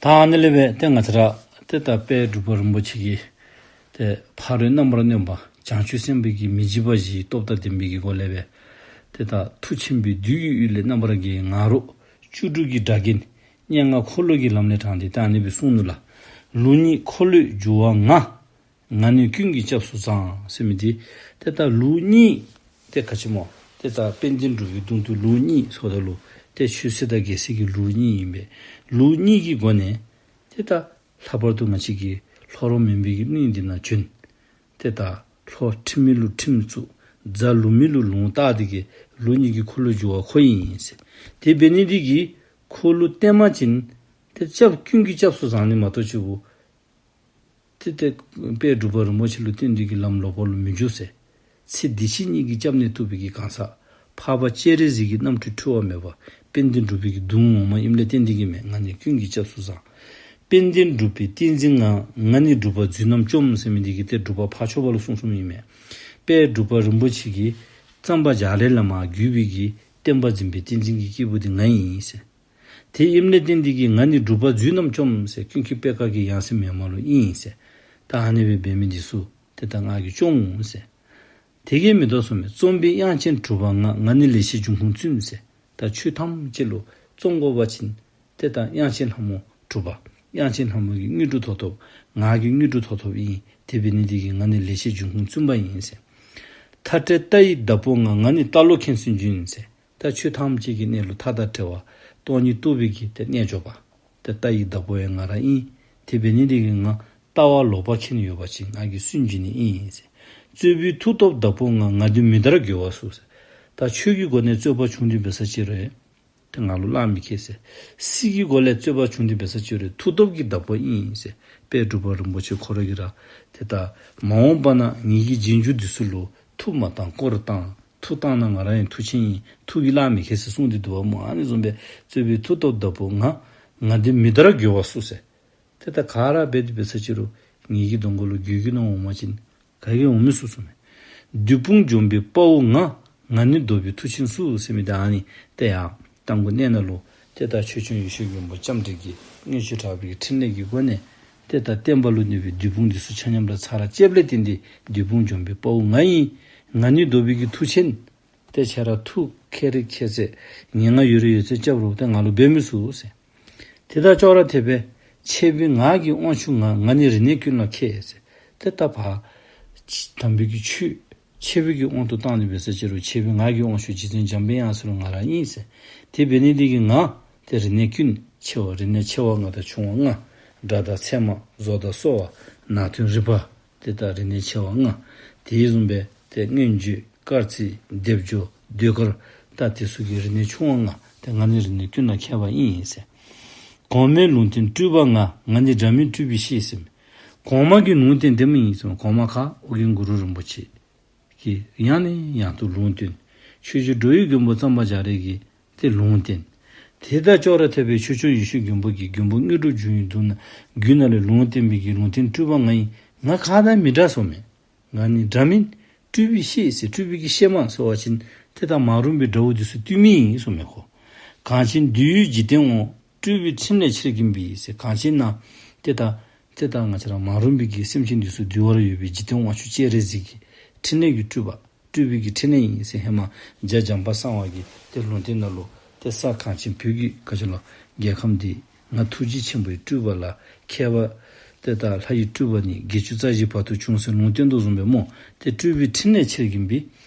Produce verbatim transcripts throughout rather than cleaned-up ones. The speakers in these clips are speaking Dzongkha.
ཨ་ནི་ལས་སྦེ་ཏེ་ང་བཅས་ར་ཏེ་ད་དཔལ་འབྲུག་པ་རིན་པོ་ཆེ་གིས་ཏེ་ཕ་རོལ་རྣམ་པར་གནོན་པ་བྱང་ཆུབ་སེམས་དཔའི་གི་མི་འཇིགས་པ་བཞིའི་སྟོབས་དང་ལྡན་པའི་གི་སྒོ་ལས་སྦེ་ཏེ་ད་མཐུ་ཆེན་པོའི་བདུད་ཀྱི་གཡུལ་ལས་རྣམ་པར་རྒྱལ་བའི་ང་རོ་བཅུ་དྲུག་གི་སྒྲ་གིས་སྙན་ངག་འཁོར་ལོ་གི་ལམ་ལས་དྲངས་ཏེ་ད་ཨ་ནི་སྦེ་གསུངས་ནུག་ལགས། ལུགས་གཉིས་འཁོར་ལོས་སྒྱུར་བ་ང་། ང་ནི་ཀུན་གྱི་སྐྱབས་སུ་བཟང་ཟེར་མི་འདི་ཏེ་ད་ལུགས་གཉིས་ཏེ་ག་ཅི་སྨོ། ཏེ་ད་དཔལ་ལྡན་འབྲུག་པའི་གདུང་དུ་ལུགས་གཉིས་ཟེརཝ་ད་ལུ་ཏེ་ཆོས་སྲིད་དང་རྒྱལ་སྲིད་ཀྱི་ལུགས་གཉིས་ཨིན་པས། ལུགས་གཉིས་ཀྱི་སྒོ་ནས་ཏེ་ད་ལྷག་པར་དུ་ང་བཅས་ཀྱི་ལྷོ་རོང་སྨན་པའི་གི་གླིང་འདི་ནང་བྱོན། ཏེ་ད་ལྷོ་ཁྲིམས་མེད་ལུ་ཁྲིམས་བཙུགས། རྫ་ལུང་མེད་ལུ་ལུང་བཏགས་ཏེ་གིས་ལུགས་གཉིས་ཀྱི་འཁོར་ལོ་སྒྱུར་བ་ཁོ་ཨིན་ཟེར། དེ་འབད་ནི་འདི་གིས་འཁོར་ལོ་བརྟན་པ་ཅིན་ཏེ་སྐྱབས་ཀུན་གྱི་སྐྱབས་སུ་བཟང་ནི་མ་གཏོགས་ཅིག་པོ་ཏེ་ཏེ་དཔལ་འབྲུག་པ་རིན་པོ་ཆེ་ལུ་བརྟེན་ཏེ་གིས་ལམ་ལོག་པ་ལུ་མི་འཇུག་ཟེར། ཚེ་འདི་ཕྱི་གཉིས་ཀྱི་སྐྱབས་གནས་ཐུབ་པའི་གི་གང་ཟག། འཕགས་པ་སྤྱན་རས་གཟིགས་ཀྱི་རྣམ་འཕྲུལ་འཁྲུལ་བ་མེད་པ། དཔལ་ལྡན་འབྲུག་པའི་གི་གདུང་ངོ་མ་ཨིནམ་ལས་བརྟེན་ཏེ་གིས་མས། ང་ནི་ཀུན་གྱི་སྐྱབས་སུ་བཟང་། དཔལ་ལྡན་འབྲུག་པའི་བསྟན་འཛིན་ང་། ང་ནི་འབྲུག་པ་རྫུན་རྣམས་བཅོམ་ཟེར་མི་འདི་གིས་ཏེ་འབྲུག་པ་འཕགས་མཆོག་པ་ལུ་གསུངས་གསུངསམ་ཨིན་མས། དཔལ་འབྲུག་པ་རིན་པོ་ཆེ་གིས་གཙང་པ་རྒྱ་རས་ལས་མར་བརྒྱུད་པའི་གི་བསྟན་པ་འཛིན་པའི་བསྟན་འཛིན་གྱི་སྐྱེས་བུ་འདི་ང་ཨིན་ཟེར། དེ་ཨིནམ་ལས་བརྟེན་ཏེ་གིས་ང་ནི་འབྲུག་པ་རྫུན་རྣམས་བཅོམ་ཟེར། ཀུན་མཁྱེན་པད་དཀར་གྱི་ཡང་སྲིད་མེན་མ་ལུ་ཨིན་ཟེར། ད་ཨ་ནི་སྦེ་འབད་མི་འདི་ཚུ་ཏེ་ད་ང་གིས་བཅོམ་འོང་ཟེར། དེ་གིས་མི་དོ་གསུངས་མས། རྩོམ་པའི་དབྱངས་ཅན་གྲུབ་པ་ང་། ང་ནི་ལེགས་བཤད་འབྱུང་ཁུངས་བཙུན་ཟེར། ད་ཆོས་ཐམས་ཅད་ལུ་རྩོམ་དགོ་པ་ཅིན་ཏེ་ད་དབྱངས་ཅན་ལྷ་མོ་གྲུབ་པ། དབྱངས་ཅན་ལྷ་མོ་གི་དངོས་གྲུབ་ཐོབ་ཐོབ། ང་གི་དངོས་གྲུབ་ཐོབ་ཐོབ་ཨིན། དེ་འབད་ནི་འདི་གིས་ང་ནི་ལེགས་བཤད་འབྱུང་ཁུངས་བཙུན་པ་ཨིན་ཟེར། མཐའ་བྲལ་རྟ་ཡི་བདག་པོ་ང་། ང་ནི་རྟ་ལོག་མཁན་སུན་འབྱིན་ཟེར། ད་ཆོས་ཐམས་ཅད་ཀྱི་གནས་ལུགས་མཐའ་དང་བྲལ་བ་སྟོང་ཉིད་རྟོགས་པའི་གི་ཏེ་རྣལ་འབྱོར་པ། ཏེ་རྟ་ཡི་བདག་པོ་ཡང་ང་ར་ཨིན། དེ་འབད་ནི་འདི་གིས་ང་རྟ་བ་ལོག་པ་མཁན་ཡོད་པ་ཅིན་ང་གིས་སུན་འབྱིན་ནི་ཨིན་ཟེར། རྩོད་པའི་མཐུ་སྟོབས་བདག་པོ་ང་། ང་འདི་མི་འདར་རྒོལ་བ་སུ་ཟེར། ད་ཆོས་ཀྱི་སྒོ་ནས་རྩོད་པ་བྱུང་སྟེ་འབད་ས་ཅིག་རུང་ཏེ་ང་ལུ་གླགས་མི་ཁེལ་ཟེར། སྲིད་ཀྱི་སྒོ་ལས་རྩོད་པ་བྱུང་སྟེ་འབད་ས་ཅིག་རུང་མཐུ་སྟོབས་ཀྱི་བདག་པོ་ཨིན་ཟེར། དཔལ་འབྲུག་པ་རིན་པོ་ཆེ་ཁོ་ར་གིས་ར་ཏེ་ད་མ་འོངས་པ་ན་ངེ་གི་རྗེས་འཇུག་འདི་ཚུ་ལུ་མཐུ་མ་བཏང་དཀོར་བཏང་། མཐུ་བཏང་ན་ང་ར་ཡང་མཐུ་ཆེན་ཨིན། མཐུ་གིས་གླགས་མི་ཁེལ་ཟེར་གསུངས་ཏེ་འདུག་པ་སྨོ། ཨ་ནི་བཟུམ་སྦེ་རྩོད་པའི་མཐུ་སྟོབས་བདག་པོ་ང་། ང་འདི་མི་འདར་རྒོལ་བ་སུ་ཟེར། ཏེ་ད་ག་ར་འབད་དེ་འབད་ས་ཅིག་རུང་ངེ་གི་གདོང་ཁ་ལུ་རྒོལ་གྱི་ནི་འོང་པ་ཅིན་ག་གིས་འོང་མི་ཚུགས་གསུངས་མས། བདུད་དཔུང་འཇོམས་པའི་དཔའ་བོ་ང་། ང་ནི་བཟློག་པའི་མཐུ་ཆེན་སུ་ཟེར་མི་འདི་ཨ་ནི་ཏེ་ཡར་རྟ་མགོ་གནས་ནང་ལུ་ཏེ་ད་ཆོས་སྐྱོང་ཡེ་ཤེས་མགོན་པོ་ལྕམ་དྲལ་གྱི་མངོན་སྤྱོད་དྲག་པོའི་ཕྲིན་ལས་ཀྱི་སྒོ་ནས་ཏེ་ད་བསྟན་པ་ལུ་གནོད་པའི་བདུད་དཔུང་འདི་ཚུ་ཆ་མཉམ་ར་ཚར་བཅདཔ་ལས་བརྟེན་ཏེ་བདུད་དཔུང་འཇོམས་པའི་དཔའ་བོ་ང་ཨིན། ང་ནི་བཟློག་པའི་གི་མཐུ་ཆེན། ཏེ་ཁྱེད་ར་མཐུ་ཁེལ་རེ་ཁེལ་ཚད་ངན་སྔགས་ཡོད་རེ་ཡོད་ཚད་རྐྱབ་རུང་ཏེ་ང་ལུ་འབད་མི་ཚུགས་ཟེར། དེ་དང་ཅོག་ར་འཐདཔ་སྦེ་ཆེ་བའི་ངག་གི་དབང་ཕྱུག་ང་། ང་ནི་རིག་གནས་ཀུན་ལ་མཁས་ཟེར། ཏེ་ད་ཕར་དམ་པའི་གི་ཆོས་ཆེ་བའི་གི་དབང་དུ་བཏང་སྟེ་འབད་ས་ཅིག་རུང་ཆེ་བའི་ངག་གི་དབང་ཕྱུག་རྗེ་བཙུན་འཇམ་པའི་དབྱངས་ཟེར་རུང་ང་ར་ཨིན་ཟེར། དེ་འབད་ནི་འདི་གིས་ང་ཏེ་རིག་གནས་ཀུན་ཆེ་བ་རིག་གནས་ཆེ་བ་ང་དང་ཆུང་བ་ལྔ། སྒྲ་དང་ཚད་མ་བཟོ་དང་གསོ་བ་ནང་དོན་རིག་པ། ཏེ་ད་རིག་གནས་ཆེ་བ་ལྔ། དེ་བཟུམ་སྦེ་ཏེ་མངོན་བརྗོད་སྐར་རྩིས་སྡེབ་སྦྱོར་ཟློས་གར། ད་དེ་ཚུ་གི་རིག་གནས་ཆུང་བ་ལྔ། ཏེ་ང་ནི་རིག་གནས་ཀུན་ལ་མཁས་པ་ཨིན་ཟེར། གོང་མའི་ལུང་བསྟན་སྤྲུལ་པ་ང་། ང་ནི་འདྲ་མིན་སྤྲུལ་པའི་གཤེད་ཟེར། གོང་མ་གི་ལུང་བསྟན་འདི་མོ་ཨིན་ཟེར། གོང་མ་ཁོ་ཨོ་རྒྱན་གུ་རུ་རིན་པོ་ཆེ་གིས་ཡང་ནས་ཡང་དུ་ལུང་བསྟན། ཆོས་རྗེ་འགྲོ་བའི་མགོན་པོ་གཙང་པ་རྒྱ་རས་ཀྱིས་ཏེ་ལུང་བསྟན། དེ་དང་ཅོག་ར་འཐདཔ་སྦེ་ཆོས་སྐྱོང་ཡེ་ཤེས་མགོན་པོ་གིས་མགོན་པོ་དངོས་གྲུབ་འབྱུང་བའི་མདུན་ན་རྒྱུད་ནང་ལས་ལུང་བསྟན་པའི་གི་ལུང་བསྟན་སྤྲུལ་པ་ང་ཨིན། ང་ག་དང་མི་འདྲ་གསུངས་མས། ང་ནི་འདྲ་མིན་སྤྲུལ་པའི་གཤེད་ཟེར། སྤྲུལ་པའི་གི་གཤེད་མ་ཟེར་བ་ཅིན་ཏེ་ད་མ་རུངས་པའི་དགྲ་བོ་འདི་ཚུ་བཏུལ་མི་ཨིན་གསུངས་མས་ཁོ། གངས་ཅན་འདུལ་བའི་འཇིག་རྟེན་དབང་། སྤྲུལ་པའི་ཕྲིན་ལས་ཆེར་བསྒྱིངས་པའི་ཟེར། གངས་ཅན་ནང་ཏེ་ད་ཏེ་ད་ང་བཅས་ར་མ་རུངས་པའི་གི་སེམས་ཅན་འདི་ཚུ་འདུལ་བར་ཡོད་པའི་འཇིག་རྟེན་དབང་ཕྱུག་སྤྱན་རས་གཟིགས་ཀྱི་ཕྲིན་ལས་ཀྱི་སྤྲུལ་པ། སྤྲུལ་པའི་གི་ཕྲིན་ལས་ཨིན་ཟེར། ཧེ་མ་རྒྱ་བྱམས་པ་གསང་བ་གིས་ཏེ་ལུང་བསྟན་ནང་ལུ་ཏེ་ས་གངས་ཅན་བོད་ཀྱི་ག་ཅི་ལོ་རྒྱལ་ཁམས་འདི་ང་ཐུགས་རྗེ་ཆེན་པོའི་སྤྲུལ་པ་ལ། མཁས་པ་ཏེ་ད་ལྷ་ཡི་སྤྲུལ་པ་ནི་བརྒྱད་ཅུ་རྩ་བཞི་བར་དུ་བྱུང་ཟེར་ལུང་བསྟན་དོ་བཟུམ་སྦེ་སྨོ། ཏེ་སྤྲུལ་པའི་ཕྲིན་ལས་ཆེར་བསྒྱིངས་པའི།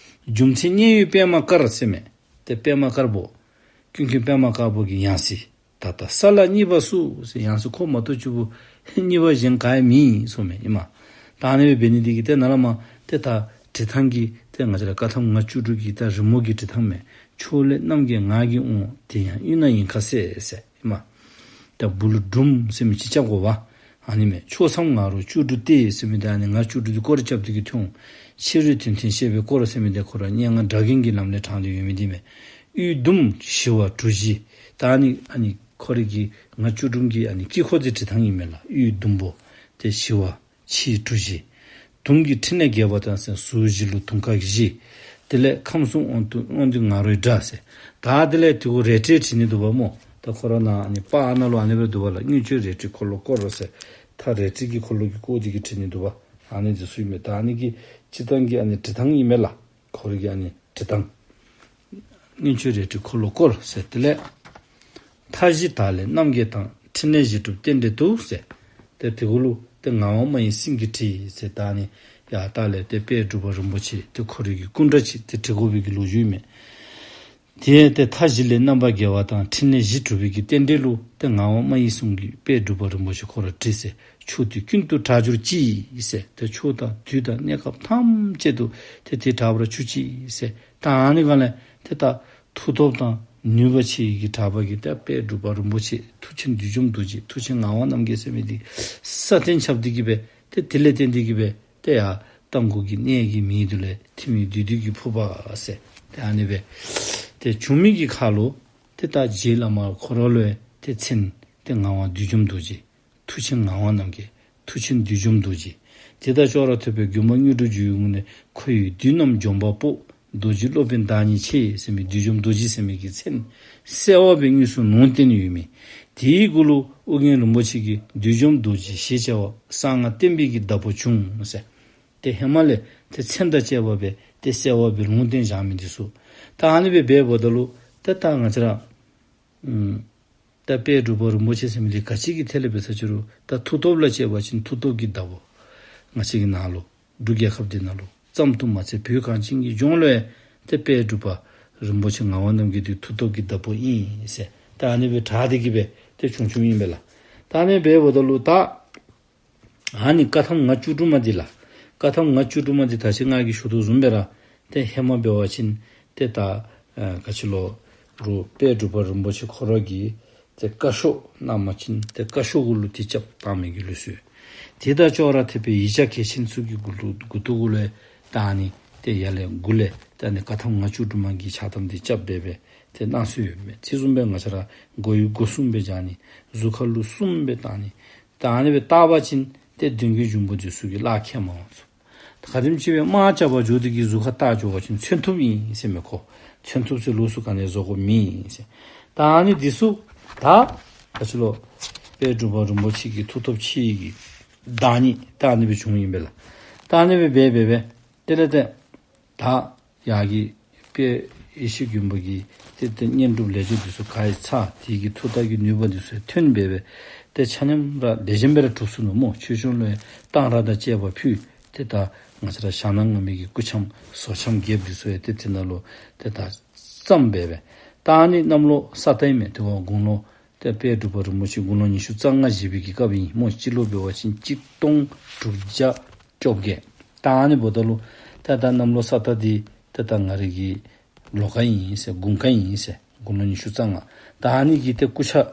རྒྱུ་མཚན་མཉན་ཡོད་པདྨ་དཀར་ཟེར་མས། ཏེ་པདྨ་དཀར་པོ་ཀུན་མཁྱེན་པདྨ་དཀར་པོ་གི་ཡང་སྲིད། ད་ལྟ་ས་ལ་གཉིས་པ་སུ་ཟེར། ཡང་སྲིད་ཁོ་མ་གཏོགས་ཅིག་པོ་གཉིས་པ་གཞན་ག་ཡང་མེད་གསུངས་མས་ཨིན་མས། ད་ཨ་ནི་སྦེ་འབད་ནི་འདི་གིས་ཏེ་ནཱ་ལས་མར་ཏེ་ད་བྲི་ཐངས་ཀྱི་ཏེ་ང་བཅས་ར་བཀའ་ཐམ་ང་བཅུ་དྲུག་གི་ད་རི་མོ་གི་བྲི་ཐངས་མས། ཕྱོགས་ལས་རྣམ་རྒྱལ་ངག་གི་དབང་། དེ་ཡང་དབུས་ན་ཡིན་ཁ་གསལ་ཟེར་ཨིན་མས། ད་སྦུག་ལུ་སྒྲུང་ཟེར་མི་ཅིག་རྐྱབ་དགོ་པ། ཨ་ནི་མས། ཕྱོགས་མཚམས་ང་རོ་བཅུ་དྲུག་སྟེ་ཟེར་མི་འདི་ཨ་ནི་ང་བཅུ་དྲུག་འདི་སྐོར་ར་རྐྱབ་སྟེ་གིས་ཐོན། ཕྱི་རོལ་དོན་མཐུན་བཤད་པའི་སྐོར་ཟེར་མི་འདི་ཁོ་ར་སྙན་ངག་སྒྲ་རྒྱན་གྱི་ལམ་ལས་དྲངས་ཏེ་ཡོད་མི་འདི་མས། དབུས་ཟླུམ་ཞི་བ་གྲུ་བཞི། ད་ཨ་ནི་ཨ་ནི་ཁོ་རའི་གི་ང་བཅུ་དྲུག་གི་ཨ་ནི་དཀྱིལ་འཁོར་འདི་བྲི་ཐངས་ཨིན་མས་ལགས། དབུས་ཟླུམ་པོ་ཏེ་ཞི་བ་ཕྱི་གྲུ་བཞི། དུང་གི་ཕྲིན་ལས་རྒྱས་པ་དང་ཟེར་ཟུར་བཞི་ལུ་དུང་དཀར་བཞི། དེ་ལས་ཁམས་གསུམ་དབང་དུ་དབང་སྡུད་ང་རོའི་སྒྲ་ཟེར། ད་དེ་ལས་དེ་གུ་རལ་གྲིའི་བྲིས་ནི་འདུག་པ་སྨོ། ད་ཁོ་ར་ནཱ་ཨ་ནི་པར་ནང་ལུ་ཨ་ནི་སྦེ་འདུག་པ་ལགས། མངོན་སྤྱོད་རལ་གྲི་འཁོར་ལོ་བསྐོར་ཟེར། མཐའ་རལ་གྲི་གི་འཁོར་ལོ་གིས་བསྐོར་ཏེ་གིས་བྲིས་ནི་འདུག་པ། ཨ་ནི་འདི་ཚུ་ཨིན་མས། ད་ཨ་ནི་གི་སྤྱིར་བཏང་གི་ཨ་ནི་འབྲི་ཐངས་ཨིན་མས་ལགས། ཁོ་རའི་གི་ཨ་ནི་འབྲི་ཐངས། མངོན་སྤྱོད་རལ་གྲི་འཁོར་ལོ་བསྐོར་ཟེར། དེ་ལས། མཐའ་བཞི་དག་ལས་རྣམ་རྒྱལ་དང་། ཕྲིན་ལས་བཞི་གྲུབ་རྟེན་འབྲེལ་དུ་ཟེར། ཏེ་དེ་གུ་ལུ་ཏེ་ངག་དབང་མ་ཡེངས་སེང་གེའི་ཁྲི་ཟེར། ད་ཨ་ནི་ཡར་ལྟག་ལས་ཏེ་དཔལ་འབྲུག་པ་རིན་པོ་ཆེ་ཏེ་ཁོ་རའི་གི་སྐུ་འདྲ་ཅིག་ཏེ་བྲི་དགོ་པའི་གི་ལོ་རྒྱུས་ཨིན་མས། དེ་ཡང་ཏེ་མཐའ་བཞི་ལས་རྣམ་པར་རྒྱལ་བ་དང་། ཕྲིན་ལས་བཞི་གྲུབ་པའི་གི་རྟེན་འབྲེལ་ལུ་ཏེ་ངག་དབང་མ་ཡེངས་སེང་གེ་དཔལ་འབྲུག་པ་རིན་པོ་ཆེ་ཁོ་ར་བྲིས་ཟེར། ཕྱོགས་དུས་ཀུན་ཏུ་གྲགས་གྱུར་ཅིག་ཟེར། ཏེ་ཕྱོགས་དང་དུས་དང་གནས་སྐབས་ཐམས་ཅད་དུ་ཏེ་དེ་གྲགས་པར་གྱུར་ཅིག་ཟེར། ད་ཨ་ནི་སྒང་ལས་ཏེ་ད་མཐུ་སྟོབས་དང་ནུས་པ་ཆེ་བའི་གི་གྲགས་པ་གིས་ཏེ་དཔལ་འབྲུག་པ་རིན་པོ་ཆེ་མཐུ་ཆེན་བདུད་འཇོམས་རྡོ་རྗེ་མཐུ་ཆེན་ངག་དབང་རྣམ་རྒྱལ་ཟེར་མི་འདི་སྲ་བརྟན་རྐྱབ་སྟེ་གིས་སྦེ་ཏེ་དེ་ལས་བརྟེན་ཏེ་གིས་སྦེ་ཏེ་ཡར་རྟ་མགོ་གི་གནས་ཀྱི་མིང་འདི་ལས་ཐིམ་པའི་བདུད་འདུལ་གྱི་ཕུར་པ་ཟེར། ཏེ་ཨ་ནི་སྦེ་ཏེ་བྱུང་མི་གི་ཁར་ལུ་ཏེ་ད་རྗེ་བླ་མ་ཁོ་ར་ལུ་ཡང་ཏེ་མཚན་ཏེ་ངག་དབང་བདུད་འཇོམས་རྡོ་རྗེ། མཐུ་ཆེན་ངག་དབང་རྣམ་རྒྱལ། མཐུ་ཆེན་བདུད་འཇོམས་རྡོ་རྗེ། དེ་དང་ཅོག་ར་འཐདཔ་སྦེ་མགོན་པོ་དངོས་གྲུབ་འཇུག་པའི་ངོས་ནས་ཁོ་ཡི་བདུད་རྣམས་འཇོམས་པ་པོ། རྡོ་རྗེ་སློབ་དཔོན་བདག་ཉིད་ཆེ་ཟེར་མི་བདུད་འཇོམས་རྡོ་རྗེ་ཟེར་མི་གི་མཚན་གསལ་བ་སྦེ་དངོས་སུ་ལུང་བསྟན་ཡོད་མི། དེའི་གུ་ལུ་ཨོ་རྒྱན་རིན་པོ་ཆེ་གིས་བདུད་འཇོམས་རྡོ་རྗེ་ཞེས་བྱ་བ་གསང་སྔགས་བསྟན་པའི་གི་བདག་པོ་བྱུང་ཟེར། ཏེ་ཧེ་མ་ལས་ཏེ་མཚན་དང་བཅས་པ་སྦེ་ཏེ་གསལ་བ་སྦེ་ལུང་བསྟན་བཞག་མི་འདི་ཚུ། ད་ཨ་ནི་སྦེ་འབདཝ་ད་ལུ་ཏེ་ད་ང་བཅས་ར་ཨུམ་ད་དཔལ་འབྲུག་པ་རིན་པོ་ཆེ་ཟེར་མི་འདི་ག་ཅི་གི་ཐད་ལས་འབད་ས་ཅི་རུང་ད་མཐུ་སྟོབས་ལ་བྱས་པ་ཅིན་མཐུ་སྟོབས་ཀྱི་བདག་པོ། ང་བཅས་ཀྱི་ནང་ལུ་འབྲུག་རྒྱལ་ཁབ་འདི་ནང་ལུ་ཙམ་དུ་མ་ཚད་བོད་གངས་ཅན་གྱི་ལྗོངས་ལུ་ཡང་ཏེ་དཔལ་འབྲུག་པ་རིན་པོ་ཆེ་ངག་དབང་རྣམ་རྒྱལ་འདི་མཐུ་སྟོབས་ཀྱི་བདག་པོ་ཨིན་ཟེར། ད་ཨ་ནི་སྦེ་གྲགས་ཏེ་གིས་སྦེ་ཏེ་བྱུང་བྱུངམ་ཨིན་པས་ལགས། ད་ཨ་ནི་སྦེ་འབདཝ་ད་ལུ་ད་ཨ་ནི་བཀའ་ཐམ་ང་བཅུ་དྲུག་མ་འདི་ལགས། བཀའ་ཐམ་ང་བཅུ་དྲུག་མ་འདི་ད་ཅི་ང་གིས་ཞུ་དོ་བཟུམ་སྦེ་ར་ཏེ་ཧེ་མ་འབད་བ་ཅིན་ཏེ་ད་ཨ་ག་ཅི་ལོ་རུང་དཔལ་འབྲུག་པ་རིན་པོ་ཆེ་ཁོ་ར་གིས་ཏེ་བཀའ་ཤོག་གནང་པ་ཅིན་ཏེ་བཀའ་ཤོག་གུ་ལུ་ཏེ་རྐྱབ་བཏང་མི་གི་ལུགས་སྲོལ། དེ་དང་ཅོག་ར་འཐདཔ་སྦེ་ཡིག་ཆ་གལ་ཆེན་ཚུ་གི་མགུ་ཏོ་མགུ་ཏོ་གུ་ལུ་ཡང་ད་ཨ་ནི་ཏེ་ཡར་ལས་མགུ་ལས་ད་ཨ་ནི་བཀའ་ཐམ་ང་བཅུ་དྲུག་མ་གི་ཕྱག་ཐམ་འདི་རྐྱབ་སྦེ་སྦེ་ཏེ་གནང་སྲོལ་ཡོད་མས། དེ་བཟུམ་སྦེ་ང་བཅས་ར་མགོ་བོ་སྒོར་གསུམ་སྦེ་བཞག་ནི། གཟུགས་ཁ་ལུ་གསུམ་སྦེ་བཏགས་ནི། ད་ཨ་ནི་སྦེ་བཏགས་པ་ཅིན་ཏེ་མདུན་གྱི་འབྱུང་པོ་འདི་ཚུ་གིས་གླགས་ཁེལ་མ་འོང་ཚུ། ད་ག་དེམ་ཅིག་སྦེ་དམག་རྐྱབ་པར་འགྱོ་སྟེ་གིས་གཟུགས་ཁར་བཏགས་འགྱོ་བ་ཅིན་མཚོན་ཐུབ་ཨིན་ཟེར་མས། ཁོ་མཚོན་ཐུབ་ཟེར་ལོགས་སུ་ག་ནི་བཟོ་དགོཔ་མེད་ཟེར། ད་ཨ་ནི་འདི་ཚུ་ད་ག་ཅི་ལོ་དཔལ་འབྲུག་པ་རིན་པོ་ཆེ་གི་མཐུ་སྟོབས་ཆེ་བའི་གི་བདག་ཉིད་ད་ཨ་ནི་སྦེ་བྱུངམ་ཨིན་པས་ལགས། ད་ཨ་ནི་སྦེ་འབད་འབད་འབད་དེ་ལས་ཏེ་ད་ཡར་གྱི་དཔལ་ཡེ་ཤེས་མགོན་པོ་གི་ཏེ་ཏེ་བསྙེན་སྒྲུབ་ལས་སྦྱོར་འདི་ཚུ་ག་ར་ཚར། དེ་གི་མཐུ་རྟགས་ཀྱི་ནུས་པ་འདི་ཚུ་ཐོན་སྦེ་སྦེ་ཏེ་ཆ་མཉམ་ར་ལེགས་ཤོམ་སྦེ་ར་གྲུབ་སོ་ནུག་སྨོ། ཆོས་སྐྱོང་ལུ་ཡང་གཏང་རག་དང་བཅས་པ་ཕུལ། ཏེ་ད་ང་བཅས་ར་ཞྭ་ནག་རྔ་མའི་གི་སྐུ་འཆམ་ཟོར་འཆམ་རྒྱསཔ་འདི་ཚུ་ཡང་ཏེ་དེ་ནང་ལུ་ཏེ་ད་བརྩམས་སྦེ་སྦེ། ད་ཨ་ནི་གནམ་ལོ་ས་རྟ་ཨིན་མས། དེ་བ་དགུང་ལོ་ཏེ་དཔལ་འབྲུག་པ་རིན་པོ་ཆེ་དགུང་ལོ་ཉི་ཤུ་རྩ་ལྔ་བཞེས་པའི་གི་སྐབས་ཨིན་སྨོ། སྤྱི་ལོ་འབད་བ་ཅིན་གཅིག་སྟོང་དྲུག་བརྒྱ་བཅོ་བརྒྱད། ད་ཨ་ནི་འབདཝ་ད་ལུ་ཏེ་ད་གནམ་ལོ་ས་རྟ་འདི་ཏེ་ད་ང་རའི་གི་ལོ་ཁ་ཨིན་ཟེར། དགུང་ཁ་ཨིན་ཟེར། དགུང་ལོ་ཉི་ཤུ་རྩ་ལྔ། ད་ཨ་ནི་གི་ཏེ་སྐུ་ཆས་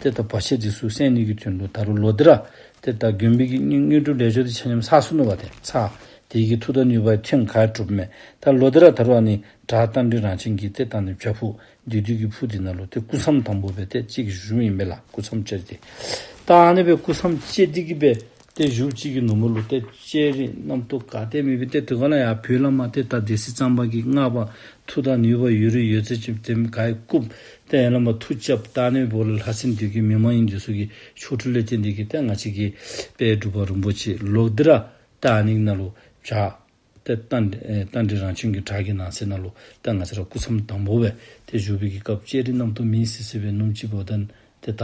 ཏེ་ད་བར་ཆད་འདི་ཚུ་སེལ་ནི་གི་དོན་ལུ་ད་རུང་ལོག་སྟེ་ར་ཏེ་ད་མགོན་པོའི་གི་དངོས་དངོས་གྲུབ་ལས་སྦྱོར་འདི་ཆ་མཉམ་ཚར་སོ་ནུག་པ། ཏེ་ཚར། དེ་གི་མཐུ་དང་ནུས་པ་ཐོན་ག་གྲུབ་མས། ད་ལོག་སྟེ་ར་ད་རུང་ཨ་ནི་བྲག་རྟ་མགྲིན་རང་བྱོན་གྱི་ཏེ་ད་ཨ་ནི་བྱག་ཕུག་བདུད་འདུལ་གྱི་ཕུག་འདི་ནང་ལུ་ཏེ་སྐུ་མཚམས་དང་པོ་སྦེ་ཏེ་གཅིག་བཞུགསཔ་ཨིན་པས་ལགས། སྐུ་མཚམས་བཅད་དེ། ད་ཨ་ནི་སྦེ་སྐུ་མཚམས་བཅད་དེ་གིས་སྦེ་ཏེ་བཞུགས་ཅི་གི་ནུབ་མོ་ལུ་ཏེ་ལྕགས་རི་རྣམ་རྟོག་ག་ཏེ་མེད་པའི་ཏེ་དེ་ཁར་ལུ་ཡང་བོད་ལས་མར་ཏེ་ད་སྡེ་སྲིད་གཙང་པ་གིས་མངགས་པ་མཐུ་དང་ནུས་པ་ཡོད་རིགས་ཡོད་ཚད་ཅིག་དེམ་ག་ཡང་བཀུག། ཏེ་ཡར་ལས་མར་མཐུ་རྐྱབ། ད་ཨ་ནི་འབདཝ་ལས་ལྷ་སྲིན་བདུད་ཀྱི་མི་མ་ཡིན་འདི་ཚུ་གི་ཆོ་འཕྲུལ་ལས་བརྟེན་ཏེ་གིས་ཏེ་ང་བཅས་ཀྱི་དཔལ་འབྲུག་པ་རིན་པོ་ཆེ་ལོག་སྟེ་ར་ད་ཨ་ནི་ནང་ལུ་བྱག་ཏེ་རྟ་མགྲིན་ཨེ་རྟ་མགྲིན་རང་བྱོན་གྱི་བྲག་གི་ནང་གསེས་ནང་ལུ་ཏེ་ང་བཅས་ར་སྐུ་མཚམས་དང་པོ་སྦེ་ཏེ་བཞུགས་པའི་གི་སྐབས་ལྕགས་རི་རྣམ་རྟོག་མེད་སི་སི་སྦེ་ནུབ་ཅིག་འབདཝ་ད་ཏེ་ད་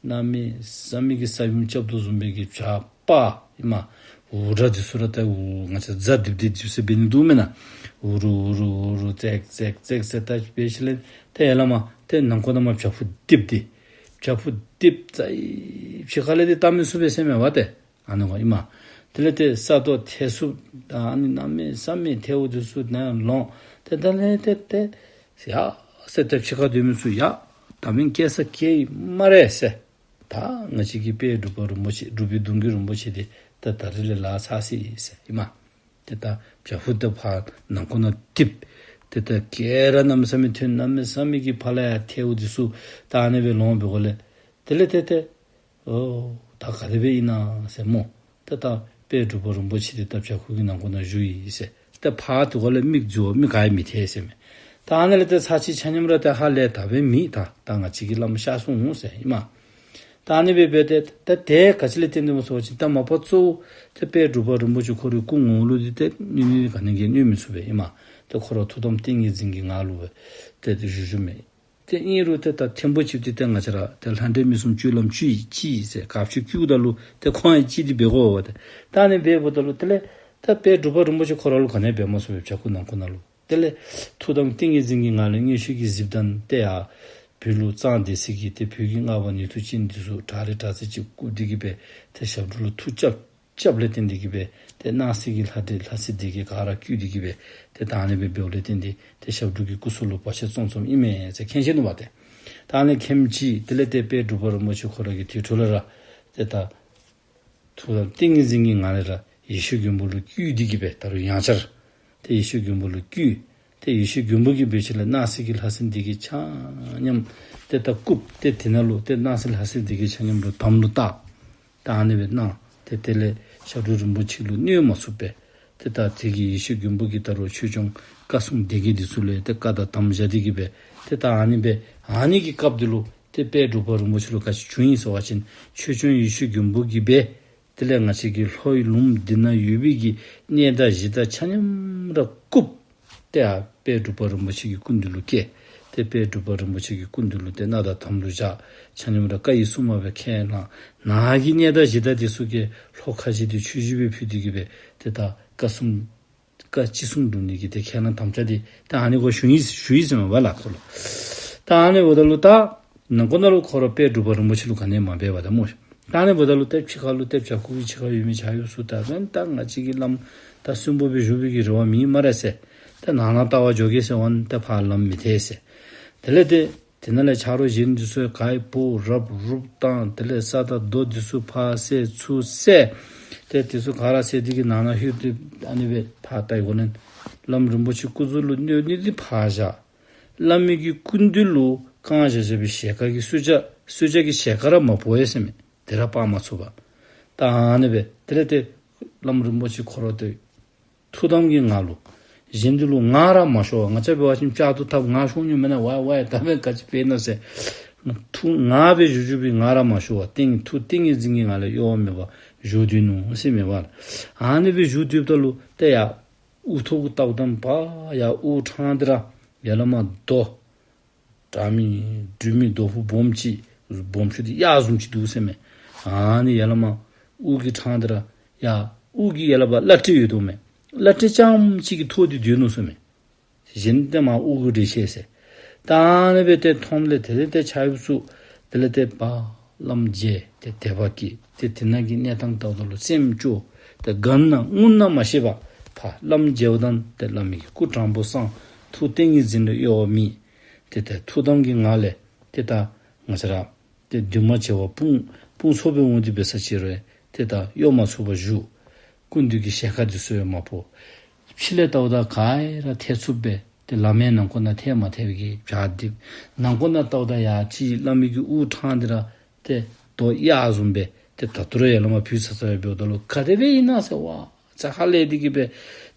གནམ་མེད་ས་མེད་ཀྱི་ས་ཡོམ་རྐྱབ་དོ་བཟུམ་སྦེ་གི་བྱག་ཕར་ཨིན་མས། འུར་སྒྲ་འདི་ཚུ་ར་ད་འུར་ང་བཅས་རྫ་རྡིབ་རྡིབ་འདི་ཚུ་འབད་ནི་འདུག་མེན་ན། འུར་འུར་འུར་འུར་ཙེག་ཙེག་ཙེག་ཟེར་ད་འབད་ཞིནམ་ལས་ཏེ་ཡར་ལས་མར་ཏེ་ནང་ཁོག་ནང་མར་བྱག་ཕུག་རྡིབ་སྟེ་བྱག་ཕུག་རྡིབ་ཙ་ཕྱི་ཁ་ལས་ཏེ་བལྟ་མི་ཚུགས་པས་ཟེར་མས་པ་ཏེ། ཨ་ནི་གོ་ཨིན་མས། དེ་ལས་ཏེ་ས་རྡོ་ཐལ་ཚུབ་ད་ཨ་ནི་གནམ་མེད་ས་མེད་ཐལཝ་འདི་ཚུ་ནང་ལོང་། ཏེ་ད་ལས་ཏེ་ཏེ་ཡ་ཟེར་ཏེ་ཕྱི་ཁར་སྡོད་མི་ཚུ་ཡ་ད་མེན་སྐྱེལ་ས་སྐྱེལ་སྨ་རེ་ཟེར། ད་ང་བཅས་ཀྱི་དཔལ་འབྲུག་པ་རིན་པོ་ཆེ་འབྲུག་པའི་གདུང་བརྒྱུད་རིན་པོ་ཆེ་འདི་ད་ད་རིས་ལས་ལཱ་ཚར་སི་ཟེར་ཨིན་མས། ཏེ་ད་བྱག་ཕུག་ད་ཕར་ནང་ཁོག་ནང་རྡིབ། ཏེ་ད་སྐད་ར་གནམ་མེད་ས་མེད་ཐོན། གནམ་མེད་ས་མེད་ཀྱི་ཕར་ལས་ཡར་ཐལཝ་འདི་ཚུ་ད་ཨ་ནི་སྦེ་ལོང་འབད་དགོཔ་ལས་དེ་ལས་ཏེ་ཏེ་ཨོ་ད་ག་དེ་སྦེ་ཨིན་ན་ཟེར་སྨོ། ཏེ་ད་དཔལ་འབྲུག་པ་རིན་པོ་ཆེ་འདི་ད་བྱག་ཕུག་གི་ནང་ཁོག་ནང་བཞུགས་ཡི་ཟེར། ཏེ་ཕར་དེ་ཁར་ལས་མིག་རྫི་བ་མི་ག་ཡང་མི་ཐལ་ཟེར་མས། ད་ཨ་ནི་ལས་ཏེ་ཚར་གཅིག་ཆ་མཉམ་ར་ཏེ་ཧ་ལས་ད་འབད་མི་ད་ད་ང་བཅས་ཀྱི་བླམ་གཤགས་སོང་ཟེར་ཨིན་མས། ད་ཨ་ནི་སྦེ་འབད་དེ་ད་དེ་ག་ཅི་ལས་བརྟེན་ཏེ་སྨོ་ཟེར་བ་ཅིན་ད་མ་པ་གཙོ་བོ་ཏེ་དཔལ་འབྲུག་པ་རིན་པོ་ཆེ་ཁོ་རའི་སྐུ་ངོ་ལུ་འདི་ཏེ་གནོད་ནི་ག་ནི་གིས་གནོད་མི་ཚུགས་པས་ཨིན་མས། ཏེ་ཁོ་ར་ཐུགས་དམ་ཏིང་ངེ་འཛིན་གྱི་ངང་ལུ་སྦེ་ཏེ་ཏེ་བཞུགས་བཞུགསཔ་མས། ཏེ་ཨིན་རུང་ཏེ་ད་ཐེངས་པོ་གཅིག་འདི་ཏེ་ང་བཅས་ར་ཏེ་ལྷ་འདྲེ་མི་གསུམ་སྤྱོད་ལམ་སྤྱོད་ཡི་ཅི་ཟེར་ག་ཅི་བསྐུལཝ་ད་ལུ་ཏེ་ཁོང་ཡང་ཅི་འདི་འབད་དགོ་པས་ཏེ། ད་ཨ་ནི་འབདཝ་ད་ལུ་དེ་ལས་ད་དཔལ་འབྲུག་པ་རིན་པོ་ཆེ་ཁོ་ར་ལུ་ག་ནི་འབད་མ་ཚུགས་པས་བྱག་ཁུག་ནང་ཁུག་ནང་ལུ། དེ་ལས་ཐུགས་དམ་ཏིང་ངེ་འཛིན་གྱི་ངང་ལས་མངོན་ཤེས་ཀྱིས་གཟིགསཔ་ད་ཏེ་ཡར་བོད་ལུ་གཙང་སྡེ་སྲིད་ཀྱི་ཏེ་བོད་ཀྱི་སྔགས་པ་ནུས་མཐུ་ཅན་འདི་ཚུ་དྲག་རིགས་དྲག་རྩལ་ཅིག་བཀུག་སྟེ་གི་སྦེ་ཏེ་ཞབས་དྲུང་ལུ་མཐུ་རྐྱབ་རྐྱབ་ལས་བརྟེན་ཏེ་གི་སྦེ་ཏེ་སྣང་སྲིད་ཀྱི་ལྷ་འདྲེ་ལྷ་སྲིན་སྡེ་བརྒྱད་ག་ར་བསྐུལ་ཏེ་གི་སྦེ་ཏེ་ད་ཨ་ནི་སྦེ་འབདཝ་ལས་བརྟེན་ཏེ་ཏེ་ཞབས་དྲུང་གི་སྐུ་གཟུགས་ལུ་བར་ཆད་རྩོམ་རྩོམ་ཨིན་མས་ཟེར་མཁྱེན་ཞིནམ་ལས་ཏེ། ད་ཨ་ནི་མཁྱེན་ཅི། དེ་ལས་ཏེ་དཔལ་འབྲུག་པ་རིན་པོ་ཆེ་ཁོ་ར་གིས་དེ་འཕྲོ་ལས་ར་ཏེ་ད་ཐུགས་དམ་ཏིང་ངེ་འཛིན་གྱི་ངང་ལས་ར་ཡེ་ཤེས་མགོན་པོ་ལུ་བསྐུལ་ཏེ་གི་སྦེ་ད་རུང་ཡང་བསྐྱར་ཏེ་ཡེ་ཤེས་མགོན་པོ་ལུ་བསྐུལ། ཏེ་ཡེ་ཤེས་མགོན་པོ་གིས་འབད་ཞིནམ་ལས་སྣང་སྲིད་ཀྱི་ལྷ་སྲིན་སྡེ་བརྒྱད་ཆ་མཉམ་ཏེ་ད་བཀུག་སྟེ་དེ་ནང་ལུ་ཏེ་སྣང་སྲིད་ལྷ་སྲིན་སྡེ་བརྒྱད་ཆ་མཉམ་ར་དམ་ལུ་བཏགས། ད་ཨ་ནི་སྦེ་གནང་། ཏེ་དེ་ལས་ཞབས་དྲུང་རིན་པོ་ཆེ་ལུ་གནོད་མ་ཚུགས་པས། ཏེ་ད་དེ་གི་ཡེ་ཤེས་མགོན་པོ་གིས་ད་རུང་ཆོས་སྐྱོང་བཀའ་སྲུང་སྡེ་བརྒྱད་འདི་ཚུ་ལུ་ཏེ་བཀའ་དང་དམ་བཞག་སྟེ་གི་སྦེ་ཏེ་ད་ཨ་ནི་སྦེ་ཨ་ནི་གི་སྐབས་འདི་ལུ་ཏེ་དཔལ་འབྲུག་པ་རིན་པོ་ཆེ་ལུ་ག་ཅི་བྱུང་ཡི་ཟེར་བ་ཅིན་ཆོས་སྐྱོང་ཡེ་ཤེས་མགོན་པོ་གིས་སྦེ་དེ་ལས་ང་བཅས་ཀྱི་ལྷོའི་ལུངམ་འདི་ན་ཡོད་པའི་གི་གནས་བདག་གཞི་བདག་ཆ་མཉམ་ར་བཀུག། ཏེ་ཡར་དཔལ་འབྲུག་པ་རིན་པོ་ཆེ་གི་སྐུ་མདུན་ལུ་བསྐྱལ། ཏེ་དཔལ་འབྲུག་པ་རིན་པོ་ཆེ་གི་སྐུ་མདུན་ལུ་ཏེ་མནའ་དང་དམ་ལུ་བཞག། ཆ་མཉམ་ར་བཀའ་ཡི་སྲུང་མ་སྦེ་ཁས་བླངས། ནཱ་གི་གནས་བདག་གཞི་བདག་འདི་ཚུ་གིས་ལྷོ་ཁ་བཞི་འདི་ཆོས་བཞི་སྦེ་ཕུལ་ཏེ་གི་སྦེ་ཏེ་ད་བཀའ་སྲུང་བཀའ་ཅི་གསུང་སྒྲུབ་ནི་གི་ཏེ་ཁས་བླངས་དམ་བཅའ་འདི་ད་ཨ་ནི་གུ་ཞུ་ཡི་ཞུ་ཡི་ཟེར་མས་པ་ལགས་ཁོ་ལུ། ད་ཨ་ནི་འབདཝ་ད་ལུ་ད་ནང་ཁོག་ནང་ལུ་ཁོ་ར་དཔལ་འབྲུག་པ་རིན་པོ་ཆེ་ལུ་ག་ནི་མ་འབད་བ་ད་སྨོ། ད་ཨ་ནི་འབདཝ་ད་ལུ་ཏེ་ཕྱི་ཁ་ལུ་ཏེ་བྱག་ཁུག་གི་ཕྱི་ཁར་ཡོད་མི་བྱག་གཡོག་ཚུ་ད་ཨ་ནི་ད་ང་བཅས་ཀྱི་བླམ་ད་གསོན་པོ་སྦེ་བཞུགས་པའི་གི་རེ་བ་མེད་སྨ་རེ་ཟེར། ད་ནང་ན་ལྟ་བར་འགྱོ་གེ་ཟེར་བ་ནི་ད་ཕར་ལམ་མི་ཐེག་ཟེར། དེ་ལས་ཏེ་དེ་ནང་ལས་ཆ་རོགས་གཞན་འདི་ཚུ་ག་ཡི་བུ་རབ་རུབ་བཏང་། དེ་ལས་ས་དང་རྡོ་འདི་ཚུ་ཕར་བསལ་ཚུར་བསལ། ཏེ་འདི་ཚུ་ག་ར་བསལ་ཏེ་གི་ནང་ན་ལྷོད་དེ་ཨ་ནི་སྦེ་ཕར་ལྟ་ཡི་གོ་ནི། བླམ་རིན་པོ་ཆེ་སྐུ་གཟུགས་ལུ་གནོད་ནི་འདི་ཕར་བཞག། བླ་མའི་གི་སྐུ་མདུན་ལུ་བཀང་བཞག་བཞག་པའི་ཞལ་དཀར་གྱི་གསོལ་ཇ་གསོལ་ཇ་གི་ཞལ་དཀར་ར་མ་ཕོག་ཡི་ཟེར་མས། དེ་ར་སྤར་མ་ཚུགས་པར། ད་ཨ་ནི་སྦེ་དེ་ལས་ཏེ་བླམ་རིན་པོ་ཆེ་ཁོ་ར་ཏེ་ཐུགས་དམ་གྱི་ངང་ལུ་གཞན་འདི་ལུ་ངར་ར་མ་ཤོར་བར། ང་བཅས་འབད་བ་ཅིན་ལྕགས་ཐུག་ཐགཔ་ངར་ཤོར་ནི་མེན་ན། ཝའི་ཝའི་ད་སྦེ་ག་ཅི་འབད་ནི་ཟེར། ཐུགས་ངར་སྦེ་བཞུགས་བཞུགས་པའི་ངར་ར་མ་ཤོར་བར་ཏིང་ཐུགས་ཏིང་ངེ་འཛིན་གྱི་ངང་ལས་གཡོ་བ་མེད་པར་བཞུགས་སྡོད་ནུག་ཟེར་མས་པ་ལགས། ཨ་ནི་སྦེ་བཞུགས་སྡོདཔ་ད་ལུ་ཏེ་ཡར་དབུ་ཐོག་གི་ལྟཝ་ད་ཕར་ཡར་དབུ་འཕྲང་འདི་ར་ཡར་ལས་མར་རྡོ་དྲག་མི་འདྲུད་མི་རྡོ་ཕུང་སྦོམ་ཅིག་སྦོམ་ཆུང་འདི་གཡག་བཟུམ་ཅིག་འདུག་ཟེར་མས། ཨ་ནི་ཡར་ལས་མར་དབུ་གི་འཕྲང་འདི་ར་ཡར་དབུ་གི་ཡར་ལས་ཕར་བླ་བྲེ་ཡོད་དོ་མས། བླ་བྲེ་རྐྱངམ་གཅིག་གིས་ཐོགས་ཏེ་སྡོད་ནུག་ཟེར་མས། གཞན་འདི་མར་དབུ་གི་བྲེ་ཆེ་ཟེར། ད་ཨ་ནི་སྦེ་ཏེ་མཐོངམ་ལས་དེ་ལས་ཏེ་ཆ་ཡུབ་སུ་དེ་ལས་ཏེ་ཕར་བླམ་མཇལ། ཏེ་དད་པ་སྐྱེས། ཏེ་དེ་ནང་གི་གནས་སྟངས་ལྟཝ་ད་ལུ་སེམས་སྐྱོ། ཏེ་དགའ་ན་ངུ་ན་མ་ཤེས་པར་ཕར་བླམ་མཇལཝ་ད་ཏེ་བླ་མའི་གི་སྐུ་དྲང་པོ་བསྲང་། ཐུགས་ཏིང་ངེ་འཛིན་ལུ་གཡོ་བ་མེད། ཏེ་ཏེ་ཐུགས་དམ་གྱི་ངང་ལས་ཏེ་ད་ང་བཅས་ར་ཏེ་འདུས་མ་བྱས་པར་དཔུང་དཔུང་ཚོགས་སྦེ་འོང་སྟེ་འབད་ས་ཅིག་རུང་ཏེ་ད་གཡོ་མ་ཚུགས་པར་བཞུགས། སྐུ་མདུན་གྱི་ཞལ་དཀར་འདི་ཚུ་ཡང་མ་ཕོག། ཕྱི་ལས་ལྟཝ་ད་ག་ར་ཐལ་ཚུབ་སྦེ་ཏེ་ལམ་ཡང་ནང་ཁོག་ནང་ཐལ་མ་ཐལ་བའི་གི་བྱ་རྡིབ། ནང་ཁོག་ནང་ལྟཝ་ད་ཡར་ཅིག་བླ་མའི་གི་དབུ་འཕྲང་འདི་ར་ཏེ་རྡོ་གཡག་བཟུམ་སྦེ་ཏེ་ད་ལྟོ་ར་ཡར་ལས་མར་བུད་ཚར་ཚར་སྦེ་འབདཝ་ད་ལུ་ག་དེ་སྦེ་ཨིན་ན་ཟེར་བ་ཙ་ཧ་ལས་ཏེ་གི་སྦེ་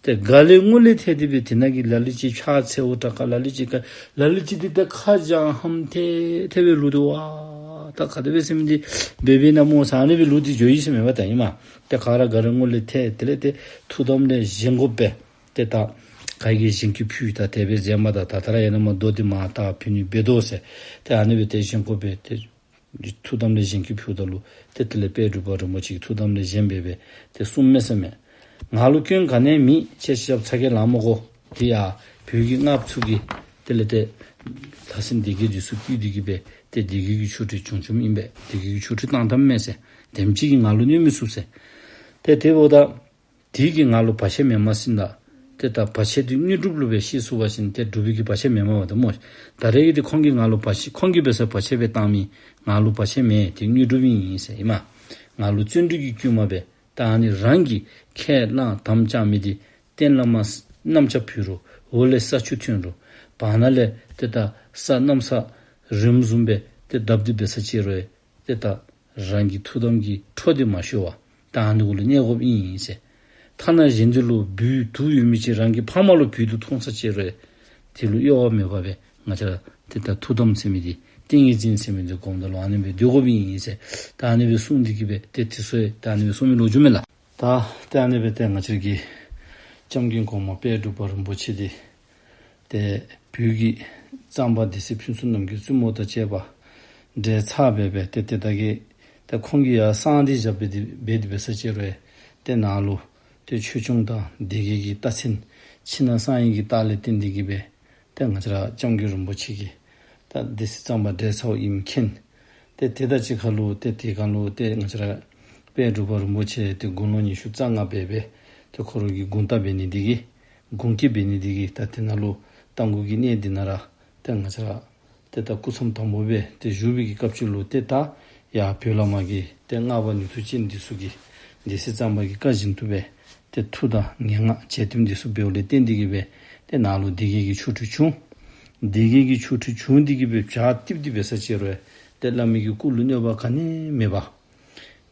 ཏེ་དགའ་ལས་ངུ་ལས་ཐལ་ཏེ་སྦེ་དེ་ནང་གི་ལ་ལུ་ཅིག་ཕྱག་འཚལཝ་དྲག་ག། ལ་ལུ་ཅིག་ག་ལ་ལུ་ཅིག་འདི་ད་ཁ་བྱང་ཧམ་ཐལ་ཐལ་སྦེ་ལུས་ཏེ་བ། ད་ག་དེ་སྦེ་ཟེར་མི་འདི་འབད་འབད་ན་སྨོ་ཟེར་ཨ་ནི་སྦེ་ལུས་ཏེ་འགྱོ་ཡི་ཟེར་མས་པ་ད་ཨིན་མས། ཏེ་ག་ར་དགའ་ལས་ངུ་ལས་ཐལ། དེ་ལས་ཏེ་ཐུགས་དམ་ལས་བཞེངས་དགོ་པས། ཏེ་ད་ག་གིས་བཞེངས་སྐུལ་ཕུལ་ད་དེ་སྦེ་མཛད་མ་ད། ད་ད་ར་ཡར་ལས་མར་རྡོ་འདི་མར་ད་ཕུལ་ནི་འབད་དོ་ཟེར། ཏེ་ཨ་ནི་སྦེ་ཏེ་བཞེངས་དགོ་པས། ཏེ་ཐུགས་དམ་ལས་བཞེངས་སྐུལ་ཕུལཝ་ད་ལུ་ཏེ་དེ་ལས་དཔལ་འབྲུག་པ་རིན་པོ་ཆེ་གིས་ཐུགས་དམ་ལས་བཞེངས་སྦེ་སྦེ་ཏེ་གསུངམ་མས་ཟེར་མས། ང་ལུ་སྐྱོན་ག་ནི་ཡང་མེད། ཁྱེད་ཞབས་ཚ་གྱང་ལང་མི་དགོ། དེ་ཡང་བོད་ཀྱི་སྔགས་ཚུ་གིས་དེ་ལས་ཏེ་ལྷ་སྲིན་སྡེ་བརྒྱད་འདི་ཚུ་བསྐུལ་ཏེ་གི་སྦེ་ཏེ་སྡེ་བརྒྱད་ཀྱི་ཆོ་འཕྲུལ་བྱུང་བྱུངམ་ཨིན་པས། སྡེ་བརྒྱད་ཀྱི་ཆོ་འཕྲུལ་བཏང་བཏངམ་མས་ཟེར། དེམ་ཅིག་གིས་ང་ལུ་གནོད་མི་ཚུགས་ཟེར། ཏེ་དེ་འབདཝ་ད་དེ་གིས་ང་ལུ་བར་ཆད་མེནམ་མས་ཟེར་ད། ཏེ་ད་བར་ཆད་འདི་དངོས་གྲུབ་ལུ་སྦེ་ཤེས་ཚུགས་པ་ཅིན་ཏེ་འབྲུག་པའི་གི་བར་ཆད་མེནམ་མས་པ་ད་སྨོ། ད་རེས་ཀྱི་འདི་ཁོང་གིས་ང་ལུ་བར་ཆད་ཁོང་གིས་འབད་སར་བར་ཆད་སྦེ་བཏང་མི་ང་ལུ་བར་ཆད་མེན། ཏེ་དངོས་གྲུབ་ཨིན་ཟེར་ཨིན་མས། ང་ལུ་བརྩོན་འགྲུས་ཀྱི་བསྐུལ་མ་སྦེ་ད་ཨ་ནི་རང་གིས་ཁས་བླངས་དམ་བཅའ་མི་འདི་སྟེང་ལས་མར་གནམ་ལྕགས་བུད་རུང་འོག་ལས་ས་ཆུ་ཐོན་རུང་བར་ན་ལས་ཏེ་ད་ས་གནམ་ས་རིམ་བཟུམ་སྦེ་ཏེ་བརྡབ་སྟེ་འབད་ས་ཅིག་རུང་ཏེ་ད་རང་གི་ཐུགས་དམ་གྱི་འཕྲོ་འདི་མ་ཤོར་བར་ད་ཨ་ནི་གུ་ལུ་གནས་དགོཔ་ཨིན་ཟེར། ཐ་ན་གཞན་འདི་ལུ་སྦུལ་དུག་ཡོད་མི་ཅིག་རང་གི་ཕ་མ་ལུ་སྦུལ་དུག་འཐུང་ས་ཅིག་རུང་ དེ་ལུ་གཡོ་བ་མེད་པར་སྦེ་ང་བཅས་ར་ཏེ་ད་ཐུགས་དམ་ཟེར་མི་འདི་ཏིང་ངེ་འཛིན་ཟེར་མི་འདི་སྒོམ་ད་ལུ་ཨ་ནི་སྦེ་སྡོད་དགོཔ་ཨིན་ཟེར། ད་ཨ་ནི་སྦེ་གསུངས་ཏེ་གི་སྦེ་ཏེ་དེ་ཚུ་ད་ཨ་ནི་སྦེ་གསུངས་མི་ལོ་རྒྱུས་མས་ལགས། ད་ཏེ་ཨ་ནི་སྦེ་ཏེ་ང་བཅས་ཀྱི་སྐྱབས་མགོན་གོང་མ་དཔལ་འབྲུག་པ་རིན་པོ་ཆེ་འདི་ཏེ་བོད་ཀྱི་གཙང་པ་སྡེ་སྲིད་ཕུན་ཚོགས་རྣམ་རྒྱལ་བཙུན་མོ་དང་བཅས་པ་འབྲེལ་ཚར་སྦེ་སྦེ་ཏེ་ཏེ་ད་གི་ཏེ་ཁོང་གིས་ཡར་གསང་སྟེ་བཞག་སྦེ་འདི་སྦེ་འདི་སྦེ་ས་ཅིག་རུང་ཏེ་ནཱ་ལུ་ཏེ་ཆོས་སྐྱོང་དང་སྡེ་བརྒྱད་ཀྱི་རྟགས་མཚན་ཕྱི་ནང་གསང་བའི་གི་རྟགས་ལས་བརྟེན་ཏེ་གི་སྦེ་ཏེ་ང་བཅས་ར་སྐྱབས་མགོན་རིན་པོ་ཆེ་གིས་ད་སྡེ་སྲིད་གཙང་པ་འབྲེལ་ཚརཝ་ཨིནམ་མཁྱེན། ཏེ་དེ་དང་གཅིག་ཁར་ལུ་ཏེ་དེ་སྒང་ལུ་ཏེ་ང་བཅས་ར་དཔལ་འབྲུག་པ་རིན་པོ་ཆེ་ཏེ་དགུང་ལོ་ཉི་ཤུ་རྩ་ལྔ་འབད་སྦེ་ཏེ་ཁོ་ར་གི་དགུང་རྟགས་འབད་ནི་འདི་གིས་དགུང་སྐྱེས་འབད་ནི་འདི་གིས་ད་དེ་ནང་ལུ་རྟ་མགོ་གི་གནས་འདི་ནང་ར་ཏེ་ང་བཅས་ར་ཏེ་ད་སྐུ་མཚམས་དམ་པོ་སྦེ་ཏེ་བཞུགས་པའི་གི་སྐབས་ཅིག་ལུ་ཏེ་ད་ཡར་བོད་ལས་མར་གྱི་ཏེ་སྔགས་པ་ནུས་མཐུ་ཅན་འདི་ཚུ་གིས་སྡེ་སྲིད་གཙང་པ་གི་བཀའ་བཞིན་དུ་སྦེ་ཏེ་མཐུ་དང་ངན་སྔགས་འཆལ་གཏམ་འདི་ཚུ་འབདཝ་ལས་བརྟེན་ཏེ་གི་སྦེ་ཏེ་ནཱ་ལུ་སྡེ་བརྒྱད་ཀྱི་ཆོ་འཕྲུལ་བྱུང་། སྡེ་བརྒྱད་ཀྱི་ཆོ་འཕྲུལ་བྱུང་སྟེ་གི་སྦེ་བྱག་རྡིབ་སྟེ་སྦེ་ས་ཅིག་རུང་ཏེ་བླ་མའི་གི་སྐུ་ལུ་གནོད་པ་ག་ནི་མེད་པར་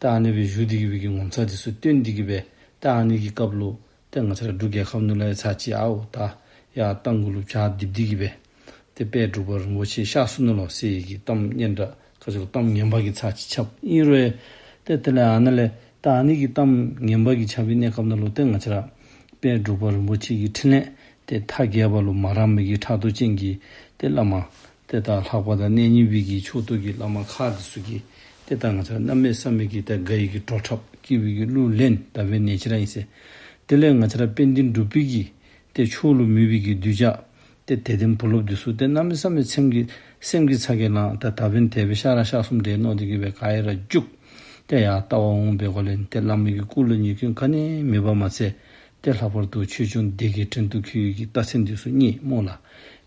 ད་ཨ་ནི་སྦེ་བཞུགས་ཏེ་གི་སྦེ་གི་ངོ་མཚར་འདི་ཚུ་སྟོན་ཏེ་གི་སྦེ་ད་ཨ་ནི་གི་སྐབས་ལུ་ཏེ་ང་བཅས་ར་འབྲུག་རྒྱལ་ཁབ་ནང་ལུ་ཡང་ཚར་གཅིག་ཨའོ་ད་ཡར་རྟ་མགོ་ལུ་བྱག་རྡིབ་སྟེ་གི་སྦེ་ཏེ་དཔལ་འབྲུག་པ་རིན་པོ་ཆེ་གཤགས་སོ་ནུག་ལོ་ཟེར་བའི་གི་གཏམ་སྙན་གྲགས་ཁ་ཅིག་ལུ་གཏམ་ངན་པ་གི་ཚར་གཅིག་ཁྱབ་ཨིན་རུང་ཏེ་དེ་ལས་ཨ་ནཱ་ལས་ད་ཨ་ནི་གི་གཏམ་ངན་པ་གི་ཁྱབ་པའི་གནས་སྐབས་ནང་ལུ་ཏེ་ང་བཅས་ར་དཔལ་འབྲུག་པ་རིན་པོ་ཆེ་གི་ཕྲིན་ལས་ཏེ་མཐའ་རྒྱས་པ་ལུ་མ་རངས་པའི་གི་ཕྲག་དོག་ཅན་གྱི་ཏེ་བླ་མ་ཏེ་ད་ལྷ་པ་དང་གནས་རྙིང་པའི་གི་ཕྱོགས་གཏོགས་ཀྱི་བླ་མ་ཁག་འདི་ཚུ་གིས་ཏེ་ད་ང་བཅས་ར་གནམ་མེད་ས་མེད་ཀྱི་ད་དགའ་བའི་གི་བྲོ་འཁྲབ་སྐྱིད་པའི་གི་གླུ་ལེན་ད་འབདན་ནེ་ཅི་ར་ཨིན་ཟེར། དེ་ལས་ང་བཅས་ར་དཔལ་ལྡན་འབྲུག་པའི་གི་ཏེ་ཕྱོགས་ལུ་མེད་པའི་གི་གདུལ་བྱ་ཏེ་དད་ལྡན་བུ་སློབ་འདི་ཚུ་ཏེ་གནམ་མེད་ས་མེད་སེམས་ཀྱི་སེམས་ཀྱི་ཚ་གྱང་ལངས། ད་ད་འབདན་དེ་སྦེ་གཤགས་ར་གཤགས་སོངམ་འདྲས་མནོ་སྟེ་གི་སྦེ་ག་ཡ་ར་རྒྱུག། ཏེ་ཡར་ལྟ་བར་འོངམ་འབད་དགོ་ལས་ཏེ་བླ་མའི་གི་སྐུ་ལུ་ཉེས་སྐྱོན་ག་ནི་མེད་པ་མ་ཚད་ཏེ་ལྷག་པར་དུ་ཆོས་སྐྱོང་སྡེ་བརྒྱད་བྲན་དུ་འཁོལ་བའི་གི་རྟགས་མཚན་འདི་ཚུ་རྙེད་སྨོ་ལགས།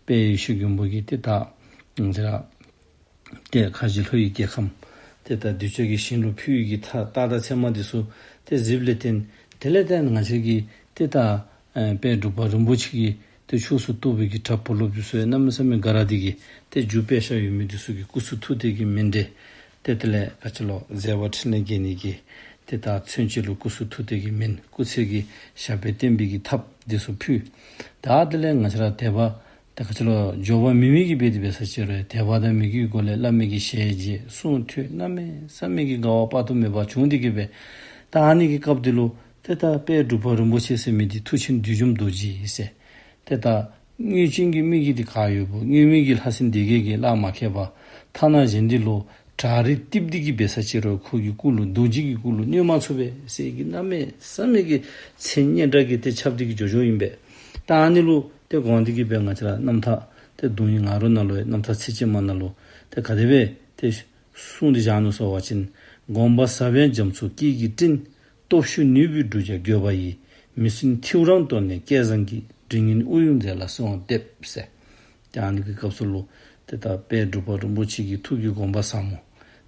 དཔལ་ཡེ་ཤེས་མགོན་པོ་གིས་ཏེ་ད་ང་བཅས་ར་ཏེ་ཁ་བཞི་ལྷོ་ཡི་རྒྱལ་ཁམས་ཏེ་ད་གདུལ་བྱ་གི་ཞིང་ལུ་ཕུལ་བའི་གི་ད་རྟགས་དང་མཚན་མ་འདི་ཚུ་ཏེ་གཟིགསཔ་ལས་བརྟེན་དེ་ལས་ཏེ་ང་བཅས་ཀྱི་ཏེ་ད་ཨེ་དཔལ་འབྲུག་པ་རིན་པོ་ཆེ་གི་ཏེ་ཕྱོགས་སུ་གཏོགས་པའི་གི་གྲྭ་བུ་སློབ་འདི་ཚུ་ཡང་གནམ་མེད་ས་མེད་དགའ་ར་འདི་གིས་ཏེ་རྒྱུ་དཔེ་ཤ་ཡོད་མི་འདི་ཚུ་གི་སྐུ་གསུང་ཐུགས་རྟེན་གྱི་མཎྜལ་ཏེ་དེ་ལས་ག་ཅི་ལོ་མཛད་པ་འཕྲིན་ལས་རྒྱས་ནི་གི་ཏེ་ད་མཚོན་བྱེད་ལུ་སྐུ་གསུང་ཐུགས་རྟེན་གྱི་མཎྜལ་སྐུ་ཚེ་གི་ཞབས་པད་བརྟན་པའི་གི་ཐབས་འདི་ཚུ་ཕུལ། ད་དེ་ལས་ང་བཅས་ར་དད་པ་ད་ག་ཅི་ལོ་འབྱོར་པ་མེད་མི་གིས་འབད་དེ་འབད་ས་ཅིག་རུང་དད་པ་དང་མོས་གུས་སྒོ་ལས་བླ་མའི་གི་ཞལ་མཇལ་གསུང་ཐོས་གནམ་མེད་ས་མེད་ཀྱི་དགའ་བ་དཔག་ཏུ་མེད་པ་བྱུང་སྟེ་གི་སྦེ་ད་ཨ་ནི་གི་སྐབས་འདི་ལུ་ཏེ་ད་དཔལ་འབྲུག་པ་རིན་པོ་ཆེ་ཟེར་མི་འདི་མཐུ་ཆེན་བདུད་འཇོམས་རྡོ་རྗེ་ཨིན་ཟེར། ཏེ་ད་དངོས་ཅན་གྱི་མི་གི་འདི་ག་ཡོདཔ་དངོས་མེད་ཀྱི་ལྷ་སྲིན་སྡེ་བརྒྱད་ཀྱིས་གླགས་མ་ཁེལ་བར་ཐ་ན་གཞན་འདི་ལུ་བྲག་རི་རྡིབ་སྟེ་གི་འབད་ས་ཅིག་རུང་ཁོ་གི་སྐུ་ལུ་རྡོ་རྗེ་གི་སྐུ་ལུ་གནོད་མ་ཚུགས་པས་ཟེར་གི་གནམ་མེད་ས་མེད་ཀྱི་མཚན་སྙན་གྲགས་ཀྱི་ཏེ་ཁྱབ་སྟེ་གི་འགྱོ་འགྱོཝ་ཨིན་པས། ད་ཨ་ནི་ལུ་ཏེ་དགོངས་ཏེ་གི་སྦེ་ང་བཅས་ར་རྣམ་ཐར་ཏེ་གདུང་བའི་ང་རོ་ནང་ལུ་རྣམ་ཐར་ཚིགས་བཅད་མ་ནང་ལུ་ཏེ་ག་དེ་སྦེ་ཏེ་གསུངས་ཏེ་བཞག་ནུག་ཟེར་བ་ཅིན། དགོངས་པ་ཟབ་པའི་རྒྱ་མཚོ་སྐྱེས་ཀྱི་སྤྲིན། སྟོབས་ཤུགས་ནུས་པའི་འབྲུག་རྒྱལ་བཀོད་པ་ཡིས། མི་སྲུན་ཐེའུ་རང་གདོང་ནས་སྐལ་བཟང་གི། མགྲིན་སྙན་དབུགས་དབྱུང་མཛད་ལ་གསོལ་བ་འདེབས་ཟེར། ཏེ་ཨ་ནི་གི་སྐབས་སུ་ལུ་ཏེ་ད་དཔལ་འབྲུག་པ་རིན་པོ་ཆེ་གི་ཐུགས་ཀྱི་དགོངས་པ་ཟབ་མོ་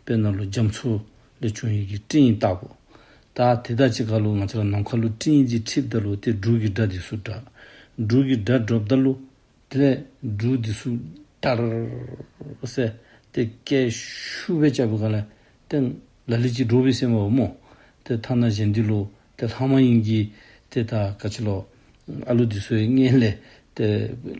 དཔེར་ན་ལུ་རྒྱ་མཚོ་ལས་བྱུང་བའི་གི་སྤྲིན་ཡིག་ལྟ་བུ། ད་དེ་དང་གཅིག་ཁར་ལུ་ང་བཅས་ར་ནམ་མཁའ་ལུ་སྤྲིན་ཡིག་འདི་འཁྲིགསཔ་ད་ལུ་ཏེ་འབྲུག་གི་སྒྲ་འདི་ཚུ་གྲགས། འབྲུག་གི་སྒྲ་གྲགསཔ་ད་ལུ་དེ་ལས་འབྲུག་འདི་ཚུ་ཏར་ཟེར་ཏེ་སྐད་ཤུགས་སྦེ་རྐྱབ་པའི་སྒང་ལས་ཏེ་ལ་ལུ་ཅིག་འདྲོག་པས་ཟེར་མས་པ་སྨོ། ཏེ་ཐ་ན་གཞན་འདི་ལུ་ཏེ་ལྷ་མ་ཡིན་གྱི་ཏེ་ད་ག་ཅི་ལོ་ཨ་ལུ་འདི་ཚུ་ཡང་སྔོན་ལས་ཏེ་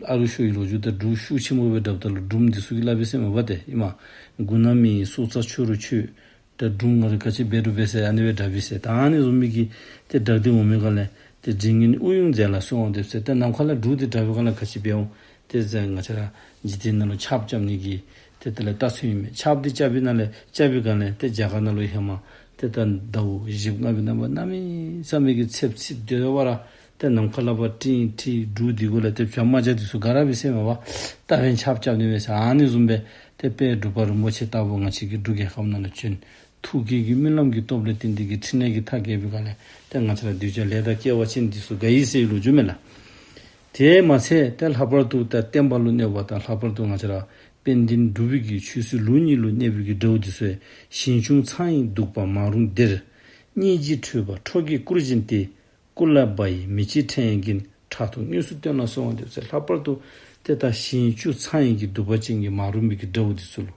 ཨ་རུ་ཤུ་ཡི་ལོ་རྒྱུས་ད་འབྲུག་ཤུགས་ཆེན་པོ་སྦེ་གྲགསཔ་ད་ལུ་འབྲུགམོ་འདི་ཚུ་གིས་སླབ་པས་ཟེར་མས་པ། ཏེ་ཨིན་མས། མགུ་ན་མི་ཡི་སྲོག་རྩ་ཆུ་རུ་ཆུ། ད་འབྲུག་ང་ར་ག་ཅི་འབད་རུང་འབད་ཟེར་ཨ་ནི་སྦེ་གྲགས་པས་ཟེར། ད་ཨ་ནི་བཟུམ་མའི་གི་ཏེ་སྒྲ་འདི་འོང་མི་སྒང་ལས་ཏེ་མགྲིན་སྙན་དབུགས་དབྱུང་མཛད་ལ་གསོལ་བ་འདེབས་ཟེར། ཏེ་ནམ་མཁའ་ལས་འབྲུག་འདི་གྲགས་པའི་སྒང་ལས་ག་ཅི་འབད་འོང་། ཏེ་ཟེར་ང་བཅས་ར་འཇིག་རྟེན་ནང་ལུ་ཆརཔ་རྐྱབ་ནི་གི་ཏེ་དེ་ལས་རྟགས་མཚན་ཨིན་མས། ཆརཔ་འདི་རྐྱབ་པའི་ནང་ལས་རྐྱབ་པའི་སྒང་ལས་ཏེ་རྒྱ་གར་ནང་ལུ་ཧེ་མ་ཏེ་ད་ཟླཝ་བཞི་ལྔ་པའི་ནང་པ་གནམ་མེད་ས་མེད་ཀྱི་ཚདཔ་ཚིག་སྟེ་བ་ར་ཏེ་ནམ་མཁའ་ལས་ཕར་སྤྲིན་འཁྲིགས་འབྲུག་འདི་གུ་ལས་ཏེ་བྱ་རྨ་བྱ་འདི་ཚུ་ག་ར་འབད་ཟེར་མས་པ། རྟགས་མཚན་ཆརཔ་རྐྱབ་ནི་མས་ཟེར། ཨ་ནི་བཟུམ་སྦེ་ཏེ་དཔལ་འབྲུག་པ་རིན་པོ་ཆེ་ལྟ་བུ་ང་བཅས་ཀྱི་འབྲུག་རྒྱལ་ཁབ་ནང་ལུ་བྱོན། ཐུགས་བསྐྱེད་ཀྱི་སྨོན་ལམ་གྱི་སྟོབས་ལས་བརྟེན་ཏེ་གི་ཕྲིན་ལས་ཀྱི་མཐའ་རྒྱས་པའི་སྒང་ལས་ཏེ་ང་བཅས་ར་གདུལ་བྱ་ལས་དང་སྐལ་བ་ཅན་འདི་ཚུ་དགའ་ཡི་ཟེར་བའི་ལོ་རྒྱུས་མས་ལགས། དེ་མ་ཚད་ཏེ་ལྷག་པར་དུ་ཏེ་བསྟན་པ་ལུ་གནོད་པ་དང་ལྷག་པར་དུ་ང་བཅས་ར་དཔལ་ལྡན་འབྲུག་པའི་གི་ཆོས་སྲིད་ལུགས་གཉིས་ལུ་གནོད་པའི་གི་དགྲ་བོ་འདི་ཚུ་ཡང་ཞིང་སྐྱོང་ཚངས་དབྱིངས་གདུག་པ་མ་རུངས་སྡེར། སྙིང་རྗེ་ཁྲོས་པ་ཁྲོ་གིས་བསྐུར་བཞིན་ཏེ། སྐུ་ལ་བ་ཡི་མེ་ལྕེ་འཕྲེང་གིས། ཕྲག་དོག་དངོས་སུ་སྟོན་ལ་གསོལ་བ་འདེབས་ཟེར། ལྷག་པར་དུ་ཏེ་ད་ཞིང་བཅུ་ཚངས་དབྱིངས་ཀྱི་གདུག་པ་ཅན་གྱི་མ་རུངས་པའི་གི་དགྲ་བོ་འདི་ཚུ་ལུ།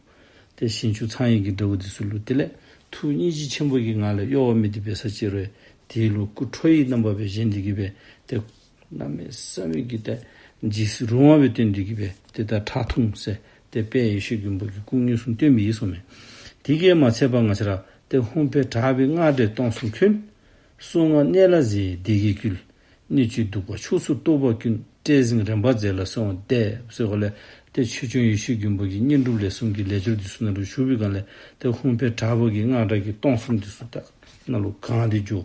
ཏེ་ཞིང་བཅུ་ཚངས་དབྱིངས་ཀྱི་དགྲ་བོ་འདི་ཚུ་ལུ་དེ་ལས་ཐུགས་སྙིང་རྗེ་ཆེན་པོ་གི་ངང་ལས་གཡོ་བ་མེད་དེ་འབད་ས་ཅིག་རུང་དེ་ལུ་སྐུ་ཁྲོ་བོའི་རྣམ་པ་སྦེ་བཞེངས་ཏེ་གི་སྦེ་ཏེ་གནམ་མེད་ས་མེད་ཀྱི་ཏེ་ འཇིགས་སུ་རུང་བ་སྦེ་སྟོན་ཏེ་གི་སྦེ་ཏེ་ད་ཁྲག་འཐུང་ཟེར་ཏེ་དཔལ་ཡེ་ཤེས་མགོན་པོ་གི་སྐུ་དངོས་སུ་སྟོན་པའི་ཨིན་ཟེར་མས། དེ་གིས་མ་ཚད་པར་ང་བཅས་ར་ཏེ་ཧཱུྃ་ཕཊ་དྲག་པོའི་སྔགས་སྒྲས་སྟོང་གསུམ་འཁོན། གསུང་ངག་གནད་ལ་གཟིགས་སྡེ་བརྒྱད་བསྐུལ། གནད་གཅིག་གདུག་པ་ཕྱོགས་སུ་གཏོར་བར་བསྐུལ། བསྐྲད་བསྲིང་རིམ་པར་མཛད་ལ་གསོལ་བ་འདེབས་ཟེར་གོ་ལས། ཏེ་ཆོས་སྐྱོང་ཡེ་ཤེས་མགོན་པོ་གི་བསྙེན་སྒྲུབ་ལས་གསུམ་གྱི་ལས་སྦྱོར་འདི་ཚུ་ནང་ལུ་ཞུགས་པའི་སྒང་ལས་ཏེ་ཧཱུྃ་ཕཊ་དྲག་པོ་གི་སྔགས་སྒྲ་གི་སྟོང་གསུམ་འདི་ཚུ་ད་ནང་ལུ་གང་སྟེ་འགྱོ།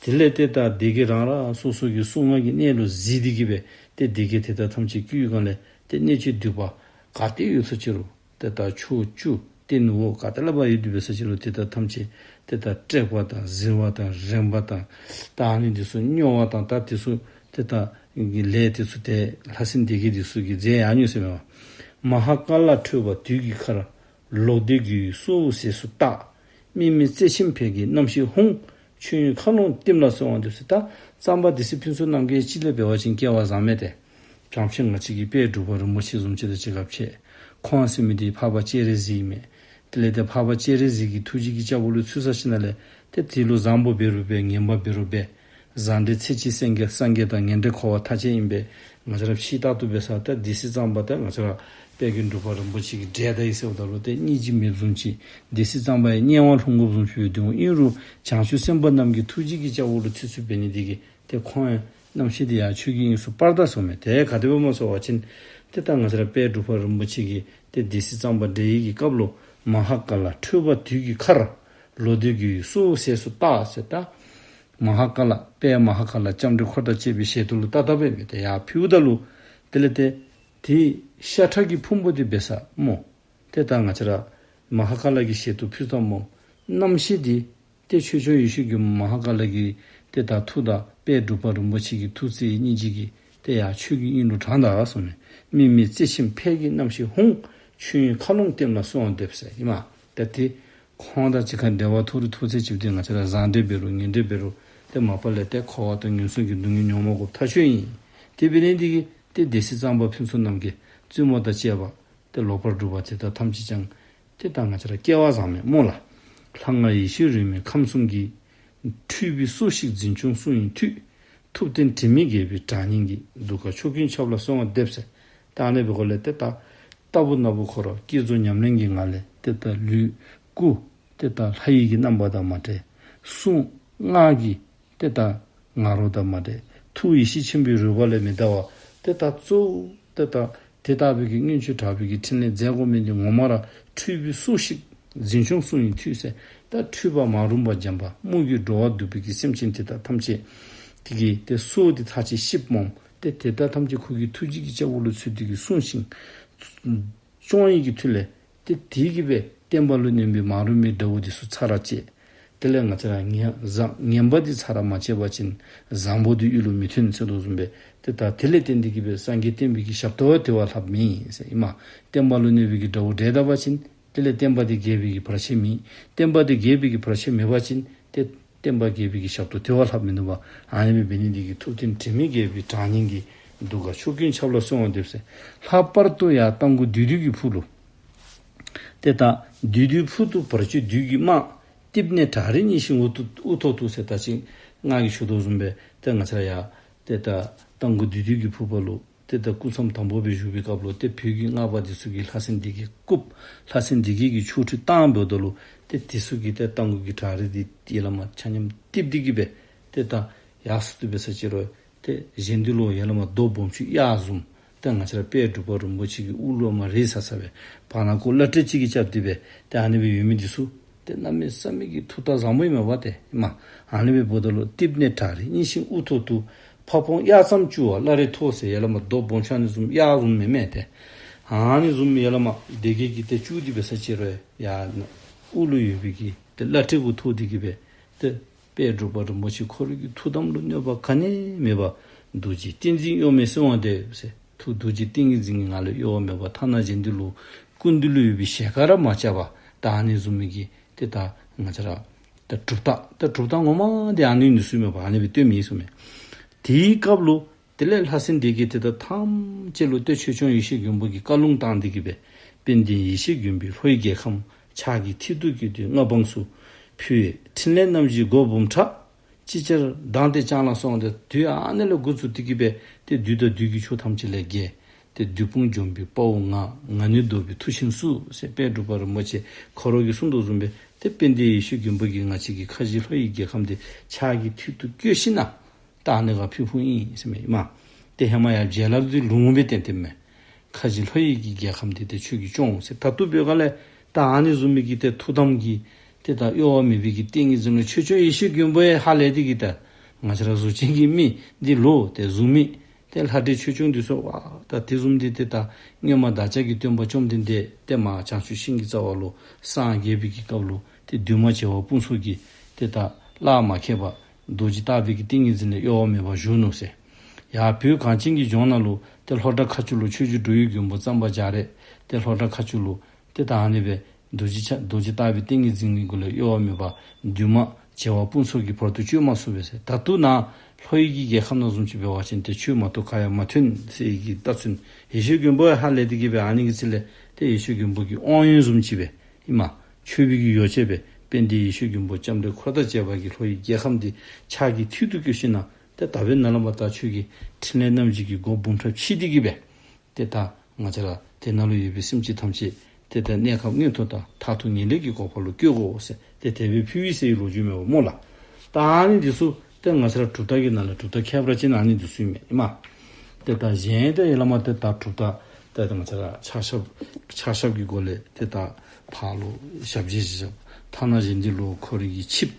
དེ་ལས་ཏེ་ད་སྡེ་བརྒྱད་རང་རང་སོ་སོ་གི་གསུང་ངག་གི་གནད་ལུ་གཟིགས་ཏེ་གི་སྦེ་ཏེ་སྡེ་བརྒྱད་དེ་དག་ཐམས་ཅད་བསྐུལ་བའི་སྒང་ལས་ཏེ་གནད་གཅིག་གདུག་པ་ག་ཏེ་ཡོད་ས་ཅི་རུང་ཏེ་ད་ཕྱོགས་བཅུ་སྟེང་འོག་ག་ཏེ་ལས་ཕར་ཡོད་དེ་འབད་ས་ཅི་རུང་དེ་དག་ཐམས་ཅད་ཏེ་ད་བསྐྲད་པ་དང་གཟིར་བ་དང་རེངས་པ་དང་ད་ཨ་ནི་འདི་ཚུ་སྨྱོ་བ་དང་ད་འདི་ཚུ་ཏེ་ད་ལས་འདི་ཚུ་ཏེ་ལྷ་སྲིན་སྡེ་བརྒྱད་འདི་ཚུ་གིས་མཛད་ཡར་ནུག་ཟེར་མས་པ། མ་ཧཱ་ཀཱ་ལ་ཁྲོས་པ་དུས་ཀྱི་མཁར། ལོག་སྟེ་རྒྱུ་ཡི་སྲོག་ཟས་སུ་བཏགས། དམིགས་མེད་རྩེ་ཆེན་ཕཊ་ཀྱིས་རྣམ་ཤེས་ཧཱུྃ། ཆོས་དབྱིངས་མཁའ་ཀློང་གཏིམ་ལ་གསོལ་བ་འདེབས་ཟེར། ད་གཙང་པ་སྡེ་སྲིད་ཕུན་ཚོགས་རྣམ་རྒྱལ་ཅིག་ལས་འབད་བ་ཅིན་སྐལ་བ་བཟང་མས་ཏེ། བྱང་ཆུབ་ང་བཅས་ཀྱི་དཔལ་འབྲུག་པ་རིན་པོ་ཆེ་བཟུམ་ཅིག་དང་གཅིག་ཁར་ཕྱད། ཁོང་ཟེར་མི་འདི་འཕགས་པ་སྤྱན་རས་གཟིགས་ཨིན་མས། དེ་ལས་ཏེ་འཕགས་པ་སྤྱན་རས་གཟིགས་ཀྱི་ཐུགས་རྗེ་གི་སྐྱབས་འོག་ལུ་ཚུད་ས་ཅིག་ནང་ལས་ཏེ་དེ་ལུ་བཟང་པོ་འབད་རུང་འབད་ངན་པ་འབད་རུང་འབད། བཟང་འབྲེལ་ཚེ་གཅིག་སངས་རྒྱས་སངས་རྒྱས་དང་ངན་འབྲེལ་འཁོར་བ་མཐའ་ཅན་ཨིན་པས། ང་བཅས་ར་ཕྱི་ལྟར་དུ་འབད་ས་ད་སྡེ་སྲིད་གཙང་པ་ད་ང་བཅས་ར་དཔལ་མགོན་འབྲུག་པ་རིན་པོ་ཆེ་གི་འབྲས་དང་ཨིན་ཟེརཝ་ད་ལུ་ཏེ་སྙིང་རྗེ་མེདཔ་བཟུམ་ཅིག་སྡེ་སྲིད་གཙང་པ་ཡང་དམྱལ་བ་ལྷུང་དགོཔ་བཟུམ་ཅིག་འབད་དེ་འོང་། ཨིན་རུང་བྱང་ཆུབ་སེམས་དཔའ་རྣམས་ཀྱི་ཐུགས་རྗེ་གི་སྐྱབས་འོག་ལུ་ཚུད་ཚུདཔ་འབད་ནི་དེ་གིས་ཏེ་ཁོང་ཡང་རྣམ་ཤེས་འདི་ཡར་ཆོས་ཀྱི་དབྱིངས་སུ་སྤར་ད་ཟེརཝ་མས། ཏེ་ག་དེ་སྦེ་སྨོ་ཟེར་བ་ཅིན་ཏེ་ད་ང་བཅས་ར་དཔལ་འབྲུག་པ་རིན་པོ་ཆེ་གིས་ཏེ་སྡེ་སྲིད་གཙང་པ་འབྲེལ་ཡོད་ཀྱི་སྐབས་ལུ་མ་ཧཱ་ཀཱ་ལ་ཁྲོས་པ་དུས་ཀྱི་མཁར། ལོག་སྟེ་རྒྱུ་ཡི་སྲོག་ཟས་སུ་བཏགས་ཟེར་ད། མ་ཧཱ་ཀཱ་ལ་དཔལ་མ་ཧཱ་ཀཱ་ལ་ལྕམ་དྲལ་འཁོར་དང་བཅས་པའི་ཞལ་དུ་ལུ་བཏབ་བཏབ་སྦེ་ཏེ་ཡར་ཕུལཝ་ད་ལུ་དེ་ལས་ཏེ་དེ་ཤ་ཁྲག་གི་ཕུང་པོ་འདི་འབད་ས་སྨོ། ཏེ་ད་ང་བཅས་ར་མ་ཧཱ་ཀཱ་ལ་གི་ཞལ་དུ་ཕུལཝ་ད་སྨོ། རྣམ་ཤེས་འདི་ཏེ་ཆོས་སྐྱོང་ཡེ་ཤེས་མགོན་པོ་མ་ཧཱ་ཀཱ་ལ་གི་ཏེ་ད་ཐུགས་དང་དཔལ་འབྲུག་པ་རིན་པོ་ཆེ་གི་ཐུགས་རྩེ་སྙིང་རྗེ་གིས་ཏེ་ཡར་ཆོས་ཀྱི་དབྱིངས་ལུ་དྲངས་ད་ཟེརཝ་མས། དམིགས་མེད་རྩེ་ཆེན་ཕཊ་ཀྱིས་རྣམ་ཤེས་ཧཱུྃ། ཆོས་དབྱིངས་མཁའ་ཀློང་གཏིམ་ལ་གསོལ་བ་འདེབས་ཟེར་ཨིན་མས། ཏེ་དེ་ཁོང་དང་གཅིག་ཁར་འབྲེལ་བ་ཐོགས་རིགས་ཐོགས་ཚད་ཅིག་འདི་ང་བཅས་ར་བཟང་འབྲེལ་འབད་རུང་ངན་འབྲེལ་འབད་རུང་ཏེ་མ་པ་ལས་ཏེ་འཁོར་བ་དང་ངན་སོང་གི་སྡུག་བསྔལ་མྱོང་མ་དགོཔ་ཐག་ཆོད་ཨིན། དེ་འབད་ནི་འདི་གིས་ཏེ་སྡེ་སྲིད་གཙང་པ་ཕུན་ཚོགས་རྣམ་རྒྱལ་བཙུན་མོ་དང་བཅས་པ་ཏེ་ལོག་པར་སྒྲུབ་པ་དེ་དག་ཐམས་ཅད་ཀྱང་ཏེ་ད་ང་བཅས་ར་སྐལ་བ་བཟང་མས་སྨོ་ལགས། ལྷ་སྔགས་ཡེ་ཤེས་རོལ་མོའི་ཁམས་གསུམ་གྱི། འཁྲུལ་པའི་སྲོག་ཞིག་འཛིན་སྐྱོང་སྲུང་ཡི་མཐུས། ཐུབ་བསྟན་དྲི་མེད་རྒྱལ་པོའི་གྲགས་སྙིང་གིས། གདུགས་དཀར་ཕྱོགས་ཀུན་ཁྱབ་ལ་གསོལ་བ་འདེབས་ཟེར། ད་ཨ་ནི་འབད་དགོཔ་ལས་ཏེ་ད་རྟག་བུ་ན་བུ་ཁོ་ར་བསྐྱེད་རྫོགས་ཉམས་ལེན་གྱི་ངང་ལས་ཏེ་ད་ལུས་སྐུ་ཏེ་ད་ལྷ་ཡི་གི་རྣམ་པ་དང་མ་འདྲེས། གསུང་ངག་གི་ཏེ་ད་ང་རོ་དང་མ་འདྲེས། ཐུགས་ཡེ་ཤེས་ཆེན་པོའི་རོལ་པ་ལས་མི་འདའ་བ། ཏེ་ད་གཙོ་བོ་ཏེ་ད་དེ་ལྟ་བུའི་གི་མངོན་སྤྱོད་དྲག་པོའི་གི་ཕྲིན་ལས་མཛད་དགོ་མི་འདི་ངོ་མ་ར་འཁྲུལ་པའི་སྲོག་ཞིག་འཛིན་སྐྱོང་སྲུང་ཡི་མཐུས་ཟེར། ད་འཁྲུལ་པ་མ་རུངས་པ་སྦྱངས་པ་མུ་གེ་འགྲོ་བ་འདུག་པའི་གི་སེམས་ཅན་དེ་དག་ཐམས་ཅད་དེ་གི་ཏེ་སྲོག་འདི་ཐག་ཆོད་ཤེསཔ་སྨོ། ཏེ་དེ་དག་ཐམས་ཅད་ཁོ་གི་ཐུགས་རྗེ་གི་སྐྱབས་འོག་ལུ་ཚུད་དེ་གི་སྲུང་ཞིང་སྐྱོང་ཡི་གི་མཐུ་ལས་ཏེ་དེ་གིས་སྦེ་བསྟན་པ་ལུ་གནོད་པའི་མ་རུངས་པའི་དགྲ་བོ་འདི་ཚུ་ཚར་བཅད། དེ་ལས་ང་བཅས་ར་ངན་བཟང་ངན་པ་འདི་ཚར་མ་བཅད་པ་ཅིན་བཟང་པོ་འདི་གཡུལ་ལུ་མི་ཐོན་ཟེར་དོ་བཟུམ་སྦེ་ཏེ་ད་དེ་ལས་བརྟེན་ཏེ་གི་སྦེ་སངས་རྒྱས་བསྟན་པའི་གི་ཞབས་ཏོག་དེ་བ་ལྷགཔ་མེད་ཟེར་ཨིན་མས། བསྟན་པ་ལུ་གནོད་པའི་གི་དགྲ་བོ་བསྒྲལ་ད་པ་ཅིན་དེ་ལས་བསྟན་པ་འདི་རྒྱས་པའི་གི་བར་ཆད་མེད། བསྟན་པ་འདི་རྒྱས་པའི་གི་བར་ཆད་མེད་པ་ཅིན་ཏེ་བསྟན་པ་རྒྱས་པའི་གི་ཞབས་ཏོག་དེ་བ་ལྷགཔ་མིན་འདུག་པ། ཨ་ནི་སྦེ་འབད་ནི་འདི་གིས་ཐུབ་བསྟན་དྲི་མེད་རྒྱལ་པོའི་གྲགས་སྙིང་གིས། གདུགས་དཀར་ཕྱོགས་ཀུན་ཁྱབ་ལ་གསོལ་བ་འདེབས་ཟེར། ལྷག་པར་དུ་ཡར་རྟ་མགོ་བདུད་འདུལ་གྱི་ཕུག་ལུ་ཏེ་ད་བདུད་འདུལ་ཕུག་ཏུ་བར་གཅོད་བདུད་ཀྱི་དམག། གཏིབས་ནས་བྲག་རི་རྙིང་ཤིང་དབུ་ཐོག་དབུ་ཐོག་ཏུ་ཟེར། ད་ཅི་ང་གིས་ཞུ་དོ་བཟུམ་སྦེ་ཏེ་ང་བཅས་ར་ཡར་ཏེ་ད་རྟ་མགོ་བདུད་འདུལ་གྱི་ཕུག་པ་ལུ་ཏེ་ད་སྐུ་མཚམས་དམ་པོ་སྦེ་བཞུགས་པའི་སྐབས་ལུ་ཏེ་བོད་ཀྱི་སྔགས་པ་འདི་ཚུ་གིས་ལྷ་སྲིན་སྡེ་བརྒྱད་བཀུག། ལྷ་སྲིན་སྡེ་བརྒྱད་ཀྱི་ཆོ་འཕྲུལ་བཏང་འབདཝ་ད་ལུ་ཏེ་འདི་ཚུ་གིས་ཏེ་རྟ་མགོ་གི་བྲག་རི་འདི་ཡར་ལས་མར་ཆ་མཉམ་གཏིབས་ཏེ་གི་སྦེ་ཏེ་ད་ཡར་སོང་སྟེ་འབད་ས་ཅིག་རུང་ཏེ་གཞན་འདི་ལུ་ཡར་ལས་མར་རྡོ་སྦོམ་ཆུང་གཡའ་བཟུམ་ཏེ་ང་བཅས་ར་དཔལ་འབྲུག་པ་རིན་པོ་ཆེ་གི་དབུ་ལུ་མར་རེག་ཚར་ཚར་སྦེ་བར་ན་ཁོ་བླ་བྲེ་ཅིག་གིས་རྐྱབ་སྟེ་སྦེ་ཏེ་ཨ་ནི་སྦེ་ཡོད་མི་འདི་ཚུ་ཏེ་གནམ་མེད་ས་མེད་ཀྱི་མཐུ་རྟགས་བཟང་པོ་ཨིན་མས་པ་ཏེ་ཨིན་མས། ཨ་ནི་སྦེ་འབདཝ་ད་ལུ་གཏིབས་ནས་བྲག་རི་རྙིང་ཤིང་དབུ་ཐོག་ཏུ། ཕ་བོང་གཡའ་ཙམ་བཅུ་བ་བླ་རེ་ཐོགས་ཟེར། ཡར་ལས་མར་རྡོ་སྦོམ་ཆུང་ཨ་ནི་བཟུམ་གཡའ་བཟུམ་མེན་མས་ཏེ། ཨ་ནི་བཟུམ་ཡར་ལས་མར་སྡེ་བརྒྱད་ཀྱིས་ཏེ་བཅུག་སྟེ་འབད་ས་ཅིག་རུང་ཡར་དབུ་ལུ་ཡོད་པའི་གི་ཏེ་བླ་བྲེ་གུ་ཐོགས་ཏེ་གི་སྦེ་ཏེ་དཔལ་འབྲུག་པ་རིན་པོ་ཆེ་ཁོ་རའི་གི་ཐུགས་དམ་ལུ་གནོད་པ་ག་ནི་མེད་པར་རྡོ་རྗེ་ཏིང་འཛིན་གཡོ་མེད་གསོལ་བ་འདེབས་ཟེར། ཐུགས་རྡོ་རྗེ་ཏིང་ངེ་འཛིན་གྱི་ངང་ལས་གཡོ་བ་མེད་པར་ཐ་ན་གཞན་འདི་ལུ་སྐུ་མདུན་ལུ་ཡོད་པའི་ཞལ་དཀར་ར་མ་བཅག་པར་ད་ཨ་ནི་བཟུམ་མའི་གི་ཏེ་ད་ང་བཅས་ར་ད་གྲུབ་རྟགས་ད་གྲུབ་རྟགས་ངོ་མ་འདི་ཨ་ནི་འདི་ཚུ་ཨིན་མས་པ། ཨ་ནི་སྦེ་སྟོནམ་ཨིན་ཟེར་མས། དེའི་སྐབས་ལུ་དེ་ལས་ལྷ་སྲིན་སྡེ་བརྒྱད་དེ་དག་ཐམས་ཅད་ལུ་ཏེ་ཆོས་སྐྱོང་ཡེ་ཤེས་མགོན་པོ་གིས་བཀའ་ལུང་བཏང་སྟེ་གི་སྦེ་དཔལ་ལྡན་ཡེ་ཤེས་མགོན་པོས་ལྷོའི་རྒྱལ་ཁམས་ཕྱག་གི་མཐིལ་དུ་བཀོད་དེ་མངའ་འབངས་སུ་ཕུལ་བའི་ཕྲིན་ལས་རྣམ་བཞིའི་སྒོ་འབུམ་ཕྲག། ཅིག་ཅར་ལྡང་སྟེ་བྱང་ལ་སོང་སྟེ་དུས་ཨ་ནི་ལས་འགོ་བཙུགས་ཏེ་གི་སྦེ་ཏེ་བདུད་དང་བདུད་ཀྱི་ཕྱོགས་ཐམས་ཅད་ལས་རྒྱལ། ཏེ་བདུད་དཔུང་འཇོམས་པའི་དཔའ་བོ་ང་། ང་ནི་བཟློག་པའི་མཐུ་ཆེན་སུ་ཟེར་དཔལ་འབྲུག་པ་རིན་པོ་ཆེ་ཁོ་ར་གིས་གསུངས་དོ་བཟུམ་སྦེ་ཏེ་དཔལ་ལྡན་ཡེ་ཤེས་མགོན་པོ་གིས་ང་བཅས་ཀྱི་ཁ་བཞི་ལྷོ་ཡི་རྒྱལ་ཁམས་འདི་ཕྱག་གི་མཐིལ་དུ་བཀོད་ཞིནམ་ད་ཨ་ནི་ཁར་ཕུལ་ཕུལཝ་ཨིན་ཟེར་མས་ཨིན་མས། ཏེ་ཧེ་མ་ཡང་བྱིན་རླབས་འདི་ལུང་སྦེ་བསྟན་ཏེ་མས། ཁ་བཞི་ལྷོ་ཡི་གི་རྒྱལ་ཁམས་འདི་ཏེ་ཁྱོད་ཀྱིས་སྐྱོང་ཟེར། ད་ལྟོ་འབདཝ་ལས་ད་ཨ་ནི་བཟུམ་མའི་གི་ཏེ་ཐུགས་དམ་གྱི་ཏེ་ད་གཡོ་བ་མེད་པའི་གི་ཏིང་ངེ་འཛིན་ལུ་ཆོས་སྐྱོང་ཡེ་ཤེས་མགོན་པོ་ཡང་ཧ་ལས་ཏེ་གི་ད་ང་བཅས་ར་གཟུགས་ཅན་གྱི་མི་འདི་ལུ་ཏེ་གཟུགས་མེད་ཏེ་ལྷ་འདྲེ་ཆོས་སྐྱོང་འདི་ཚུ་ཝ་ད་དེ་བཟུམ་འདི་ཏེ་ད་སྔོན་མ་བདག་ཅག་གི་སྟོན་པ་བཅོམ་ལྡན་འདས་ཏེ་མར་བྱང་ཆུབ་ཤིང་གི་རྩ་བ་ལུ་སངས་རྒྱས་པའི་གི་སྐབས་ལུ་ཏེ་བདུད་དམག་བྱེ་བ་དཔུང་ཚོགས་ཀྱིས་ཏེ་ད་གླགས་མ་ཁེལ་བར་རྡོ་རྗེ་ལྟ་བུའི་གི་ཏིང་ངེ་འཛིན་ལས་གཡོ་བ་མེད་པར་བཞུགས་ནུག་ཟེར། ཡར་བོད་གངས་ཅན་གྱི་ལྗོངས་ནང་ལུ་ཏེ་ལྷོ་བྲག་མཁར་ཆུ་ལུ་ཆོས་རྗེ་འགྲོ་བའི་མགོན་པོ་གཙང་པ་རྒྱ་རས་ཏེ་ལྷོ་བྲག་མཁར་ཆུ་ལུ་ཏེ་ད་ཨ་ནི་སྦེ་རྡོ་རྗེ་ཆ་རྡོ་རྗེ་ལྟ་བུའི་ཏིང་ངེ་འཛིན་གྱི་སྒོ་ལས་གཡོ་བ་མེད་པར་བདུད་དམག་བྱེ་བ་དཔུང་ཚོགས་ཀྱིས་བར་དུ་གཅོད་མ་ཚུགས་པས་ཟེར། ད་ལྟོ་ནཱ་ལྷོ་ཡི་གི་རྒྱལ་ཁམས་ནང་བཟུམ་ཅིག་འབད་བ་ཅིན་ཏེ་ཆོས་མ་ཐོབ་ག་ཡང་མ་ཐོན་ཟེར་བའི་གི་རྟགས་མཚན་ཡེ་ཤེས་མགོན་པོ་ཡང་ཧ་ལས་ཏེ་གི་སྦེ་ཨ་ནི་གི་ཚེ་ལས་ཏེ་ཡེ་ཤེས་མགོན་པོ་གི་དབང་ཡོན་བཟུམ་ཅིག་སྦེ་ཨིན་མས། མཆོད་པའི་གི་ཡོ་བྱད་སྦེ་དཔལ་ལྡན་ཡེ་ཤེས་མགོན་པོ་ལྕམ་དྲལ་འཁོར་དང་བཅས་པ་གིས་ལྷོ་ཡི་རྒྱལ་ཁམས་འདི་ཕྱག་གི་མཐིལ་དུ་བཀོད་ཞིནམ་ཏེ་ད་འབདན་ནཱ་ལས་མར་ད་ཁྱོད་ཀྱི་ཕྲིན་ལས་རྣམ་བཞི་གི་སྒོ་འབུམ་ཕྲག་ཕྱེ་སྟེ་གི་སྦེ་ཏེ་ད་ང་བཅས་ར་དེ་ནང་ལུ་ཡོད་པའི་སེམས་ཅན་ཐམས་ཅད་ཏེ་ད་གནས་སྐབས་མངོན་མཐོ་དང་མཐར་ཐུག་ངེས་ལེགས་ཀྱི་གོ་འཕང་ལུ་བཀོད་དགོ་ཟེར་ཏེ་དེ་སྦེ་ཕུལ་བས་ཟེར་བའི་ལོ་རྒྱུས་མས་པ་སྨོ་ལགས། ད་ཨ་ནི་འདི་ཚུ་ཏེ་ང་བཅས་ར་གྲུབ་རྟགས་ཀྱི་ནང་ལས་གྲུབ་རྟགས་ཁྱད་པར་ཅན་ཨ་ནི་འདི་ཚུ་ཨིན་མས་ཨིན་མས། ཏེ་ད་གཞན་ཏེ་ཡར་ལས་མར་ཏེ་ད་གྲུབ་རྟགས་ཏེ་ད་ང་བཅས་ར་ཕྱག་ཞབས་ཕྱག་ཞབས་ཀྱི་སྒོ་ལས་ཏེ་ད་ཕར་ལུ་ཞབས་རྗེས་བཞག། ཐ་ན་གཞན་འདི་ལུ་ཁོ་རའི་གི་ཆིབས་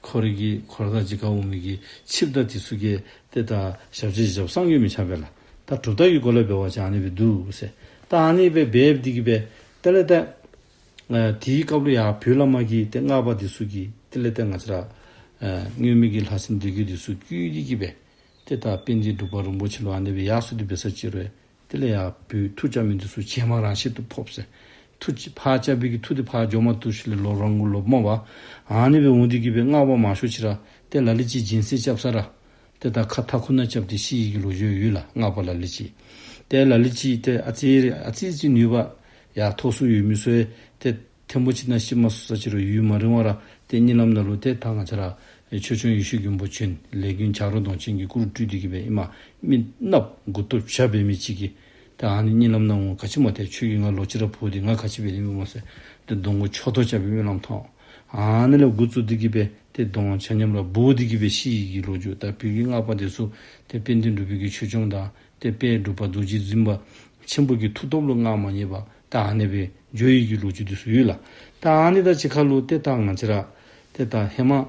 ཁོ་རའི་གི་འཁོར་དང་ཅིག་ཁར་འོང་མི་གི་ཆིབས་དང་འདི་ཚུ་གི་ཏེ་ད་ཞབས་རྗེས་བཞགཔ་བསམ་གྱིས་མི་ཁྱབ་པས་ལགས། ད་གྲུབ་རྟགས་ཀྱི་སྒོ་ལས་འབད་བ་ཅིན་ཨ་ནི་སྦེ་འདུག་ཟེར། ད་ཨ་ནི་སྦེ་འབད་དེ་གི་སྦེ་དེ་ལས་ད་ཨ་དེའི་སྐབས་ལུ་ཡར་བོད་ལས་མར་གྱི་ཏེ་སྔགས་པ་འདི་ཚུ་གིས་དེ་ལས་ཏེ་ང་བཅས་ར་ཨ་སྔོན་མའི་གི་ལྷ་སྲིན་སྡེ་བརྒྱད་འདི་ཚུ་བསྐུལ་ཏེ་གི་སྦེ་ཏེ་ད་དཔལ་ལྡན་འབྲུག་པ་རིན་པོ་ཆེ་ལུ་ཨ་ནི་སྦེ་ཡར་སོང་སྟེ་འབད་ས་ཅིག་རུང་དེ་ལས་ཡར་བོད་མཐུ་རྐྱབ་མི་འདི་ཚུ་བྱད་མ་རང་བཞིན་དུ་ཕོགཔ་ཟེར། མཐུ་ཅིག་ཕར་རྐྱབ་པའི་གི་མཐུ་འདི་ཕར་འགྱོ་མ་བཏུབ་ཞིནམ་ལས་ལོག་རང་གུ་ལོགཔ་སྨོ་པ། ཨ་ནི་སྦེ་འོང་སྟེ་གི་སྦེ་སྔགས་པ་མང་ཤོས་ཅིག་ར་ཏེ་ལ་ལུ་ཅིག་སྦྱིན་སྲེག་རྐྱབ་ས་ར་ཏེ་ད་ཁ་མཐའ་ཁུ་ནང་རྐྱབ་སྟེ་ཤི་ཡི་གི་ལོ་རྒྱུས་ཡོད་ལགས། སྔགས་པ་ལ་ལུ་ཅིག་ཏེ་ལ་ལུ་ཅིག་ཏེ་ཨ་ཙི་ཨ་ཙི་ཅིག་ནུས་པ་ཡར་མཐོ་སུ་ཡོད་མི་ཚུ་ཡང་ཏེ་ཐེངས་པོ་ཅིག་ནང་ཤི་མ་ཚུགས་ས་ཅིག་རུང་ཡུན་མ་རིང་བར་ཏེ་གཉིད་ལམ་ནང་ལུ་ཏེ་ད་ང་བཅས་ར་ཆོས་སྐྱོང་ཡེ་ཤེས་མགོན་པོ་བྱོན། ལས་མགོན་བྱ་རོག་གདོང་ཅན་གྱི་སྐུ་རུ་སྤྲུལ་ཏེ་གི་སྦེ་ཨིན་མས། མི་གནགཔོ་མགུ་ཏོ་བྱ་འབད་མི་ཅིག་གིས་ད་ཨ་ནི་གཉིད་ལམ་ནང་འོང་ག་ཅི་སྨོ་ཏེ་ཁྱོད་ཀྱིས་ང་ལོག་ཅི་ར་འབོ་སྟེ་ང་ག་ཅི་འབད་ནི་སྨོ་ཟེར་ཏེ་གདོང་ཁར་མཆུ་ཏོ་རྐྱབ་སྦེ་སྨོན་ལམ་ཐོབ། ཨ་ནི་ལས་འགོ་བཙུགས་ཏེ་གི་སྦེ་ཏེ་གདོང་ཆ་མཉམ་ར་སྦོ་སྟེ་གི་སྦེ་ཤི་ཡི་གི་ལོ་རྒྱུས། ད་བོད་ཀྱི་སྔགས་པ་འདི་ཚུ་ཏེ་དཔལ་ལྡན་འབྲུག་པའི་གི་ཆོས་སྐྱོང་དང་ཏེ་དཔལ་འབྲུག་པ་རྡོ་རྗེ་འཛིན་པ་ཆེན་པོ་གི་མཐུ་སྟོབས་ལུ་མངའ་མ་བརྙེས་པར་ད་ཨ་ནི་སྦེ་འགྱོ་ཡི་གི་ལོ་རྒྱུས་འདི་ཚུ་ཡོད་ལགས། ད་ཨ་ནི་དང་གཅིག་ཁར་ལུ་ཏེ་ད་ང་བཅས་ར་ཏེ་ད་ཧེ་མ་ཨ་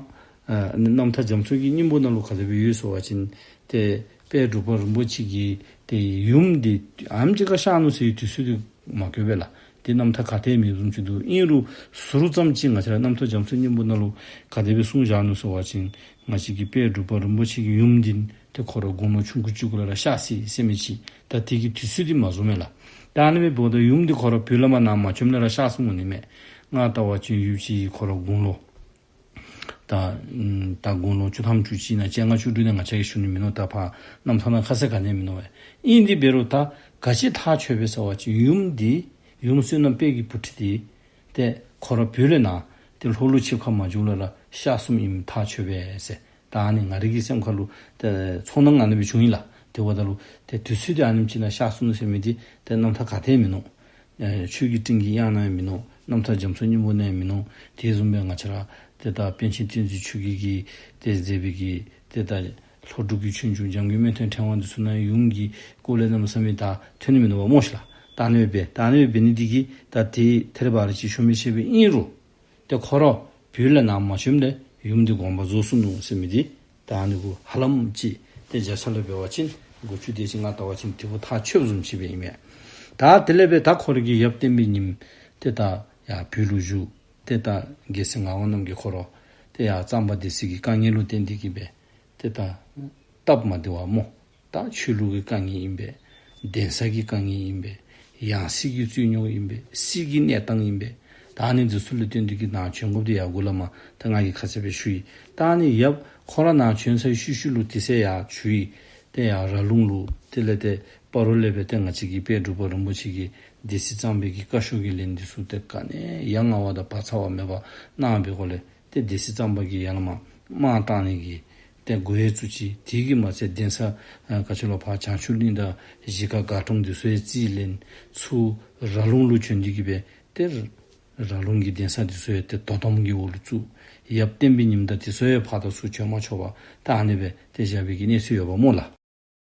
ནི་རྣམ་ཐར་རྒྱ་མཚོ་གི་སྙིང་པོ་ནང་ལུ་ག་དེ་སྦེ་ཡོད་ཟེར་བ་ཅིན་ཏེ་དཔལ་འབྲུག་པ་རིན་པོ་ཆེ་གི་ཏེ་ཡུམ་འདི་ཨ་ནེམ་ཅིག་ཁར་གཤགས་ནུག་ཟེར་བའི་དུས་ཚོད་འདི་མ་བཀོད་པས་ལགས། ཏེ་རྣམ་ཐར་ག་ཏེ་མེདཔ་བཟུམ་ཅིག་འདུག། ཨིན་རུང་ཟུར་ཙམ་ཅིག་ང་བཅས་ར་རྣམ་ཐར་རྒྱ་མཚོ་སྙིང་པོ་ནང་ལུ་ག་དེ་སྦེ་གསུངས་བཞག་ནུག་ཟེར་བ་ཅིན་ང་བཅས་ཀྱི་དཔལ་འབྲུག་པ་རིན་པོ་ཆེ་གི་ཡུམ་འདི་ཏེ་ཁོ་ར་དགུང་ལོ་ཆུང་ཀུ་ཅིག་གུ་ལས་ར་གཤགས་ཅི་ཟེར་མི་ཅིག། ད་དེ་གི་དུས་ཚོད་འདི་མ་བཟུང་མས་ལགས། ད་ཨ་ནི་སྦེ་འབདཝ་ད་ཡུམ་འདི་ཁོ་ར་བོད་ལས་མར་ནཱ་མ་བྱོནམ་ལས་ར་གཤགས་སོང་འོང་ནི་མས། ང་བལྟ་བ་ཅིན་ཡུམ་ཅིག་ཁོ་ར་དགུང་ལོ་ད་ད་དགུང་ལོ་བཅུ་ཐམ་བཅུ་གཅིག་ནང་བཅོ་ལྔ་བཅུ་དྲུག་ནང་ང་བཅས་ཀྱིས་ཞུ་ནི་མིན་ནུག། ད་ཕར་རྣམ་ཐར་ནང་ཁ་གསལ་ག་ནི་ཡང་མིན་ནུག་པས། ཨིན་དེ་འབད་རུང་ད་ག་ཅི་ཐག་ཆོད་པས་ཟེར་བ་ཅིན་ཡུམ་འདི་ཡུམ་བསོད་ནམས་དཔལ་གྱི་བུ་ཁྲིད་འདི་ཏེ་ཁོ་ར་བོད་ལས་ནཱ་ཏེ་ལྷོ་ལུ་ཆིབས་ཁ་མ་བསྒྱུར་ལས་ར་གཤགས་སོངམ་ཨིནམ་ཐག་ཆོད་པས་ཟེར། ད་ཨ་ནི་ང་རའི་གི་སེམས་ཁ་ལུ་ཏེ་ཚོར་སྣང་ཨ་ནི་སྦེ་བྱུང་ཡི་ལགས། དེ་འབདཝ་ད་ལུ་ཏེ་དུས་ཚོད་འདི་ཨ་ནེམ་ཅིག་ནང་གཤགས་སོང་ནུག་ཟེར་མི་འདི་ཏེ་རྣམ་ཐར་ག་ཏེ་ཡང་མིན་ནུག། ཨེ་ཆོས་ཀྱི་སྤྲིན་གྱི་དབྱངས་ནང་ཡང་མིན་ནུག། རྣམ་ཐར་རྒྱ་མཚོ་སྙིང་པོ་ནང་ཡང་མིན་ནུག། དེ་བཟུམ་སྦེ་ང་བཅས་ར་ཏེ་ད་པཎ་ཆེན་བསྟན་འཛིན་ཆོས་རྒྱལ་གྱིས་ཏེ་མཛད་པའི་གི་ཏེ་ད་ལྷོ་འབྲུག་གི་ཆོས་འབྱུང་འཇམ་མགོན་སྨོན་ཐུན་ཕྲེང་བ་འདི་ཚུ་ནང་ཡུམ་གྱི་སྐོར་ལས་གནམ་མེད་ས་མེད་ད་ཐོན་ནི་མིན་ནུག་པ་སྨོ་ཤིག་ལགས། ད་ཨ་ནི་སྦེ་ད་ཨ་ནི་སྦེ་འབད་ནི་འདི་གིས་ད་ཏེ་ཐད་རི་བ་རི་ཅིག་ཤོར་མི་ཤེས་པས། ཨིན་རུང་ཏེ་ཁོ་ར་བོད་ལས་ནཱ་མ་བྱོནམ་ལས་ཡུམ་འདི་དགོངས་པ་རྫོགས་སོང་ནུག་ཟེར་མི་འདི་ད་ཨ་ནི་གུ་ཧ་ལམ་ཅིག་ཏེ་བརྒྱ་ཆ་ལས་འབད་བ་ཅིན་དགུ་བཅུ་དེ་ཅིག་ང་བལྟ་བ་ཅིན་དེ་གུ་ཐག་ཆོད་བཟུམ་ཅིག་སྦེ་ཨིན་མས། ད་དེ་ལས་འབད་ད་ཁོ་ར་གི་ཡབ་བསྟན་པའི་ཉིནམ་ཏེ་ད་ཡར་བོད་ལུ་བཞུགས། ཏེ་ད་རྒྱལ་སྲས་ངག་དབང་རྣམ་རྒྱལ་ཁོ་ར་ཏེ་ཡར་གཙང་པ་སྡེ་སྲིད་ཀྱི་དཀའ་ངལ་ལུ་བརྟེན་ཏེ་གི་སྦེ་ཏེ་ད་སྟབས་མ་བདེ་བ་སྨོ། ད་ཆོས་ལུགས་ཀྱི་དཀའ་ངལ་ཨིན་པས། གདན་ས་གི་དཀའ་ངལ་ཨིན་པས། ཡང་སྲིད་ཀྱི་རྩོད་རྙོག་ཨིན་པས། སྲིད་ཀྱི་གནས་སྟངས་ཨིན་པས། ད་ཨ་ནི་འདི་ཚུ་ལུ་བརྟེན་ཏེ་གི་ནཱ་བྱོན་དགོཔ་འདི་ཡར་འགོ་ལས་མར་ད་ང་གིས་ཁ་ཙ་སྦེ་ཞུ་ཡི། ད་ཨ་ནི་ཡབ་ཁོ་ར་ནཱ་བྱོན་ཚར་ཤུལ་ཤུལ་ལུ་དེ་ཚེ་ཡར་བྱོན་ཡི། ཏེ་ཡར་ར་ལུང་ལུ་དེ་ལས་ཏེ་སྤ་རོ་ལས་འབད་ཏེ་ང་བཅས་ཀྱི་དཔལ་འབྲུག་པ་རིན་པོ་ཆེ་གིས་སྡེ་སྲིད་གཙང་པའི་གི་བཀའ་ཤོག་གི་ལན་འདི་ཚུ་ཏེ་ག་ནི་ཡ་ང་བ་དང་བག་ཚ་བ་མེད་པར་གནང་བའི་སྒོ་ལས་ཏེ་སྡེ་སྲིད་གཙང་པ་གིས་ཡར་ལས་མར་དམག་བཏང་ནི་གི་ ཏེ་སྒོ་ཡང་བཙུགས་ཅི། དེ་གིས་མ་ཚད་གདན་ས་ཨ་ག་ཅི་ལོ་ཕར་བྱང་ཆུབ་གླིང་དང་གཞིས་ཀ་དགའ་གྲོང་འདི་ཚུ་ཡང་རྩིས་ལེན་ཚུར་ར་ལུང་ལུ་བྱོན་ཏེ་གིས་སྦེ་ཏེ་ར་ལུང་གི་གདན་ས་འདི་ཚུ་ཡང་ཏེ་དོ་དམ་གྱི་འོག་ལུ་བཙུགས། ཡབ་བསྟན་པའི་ཉི་མ་དང་འདི་ཚུ་ཡང་ཕར་དང་ཚུར་བྱོན་མ་ཆོག་པར་ད་ཨ་ནི་སྦེ་ཏེ་བཞག་པའི་གི་གནས་ཚུལ་ཡོདཔ་སྨོ་ལགས།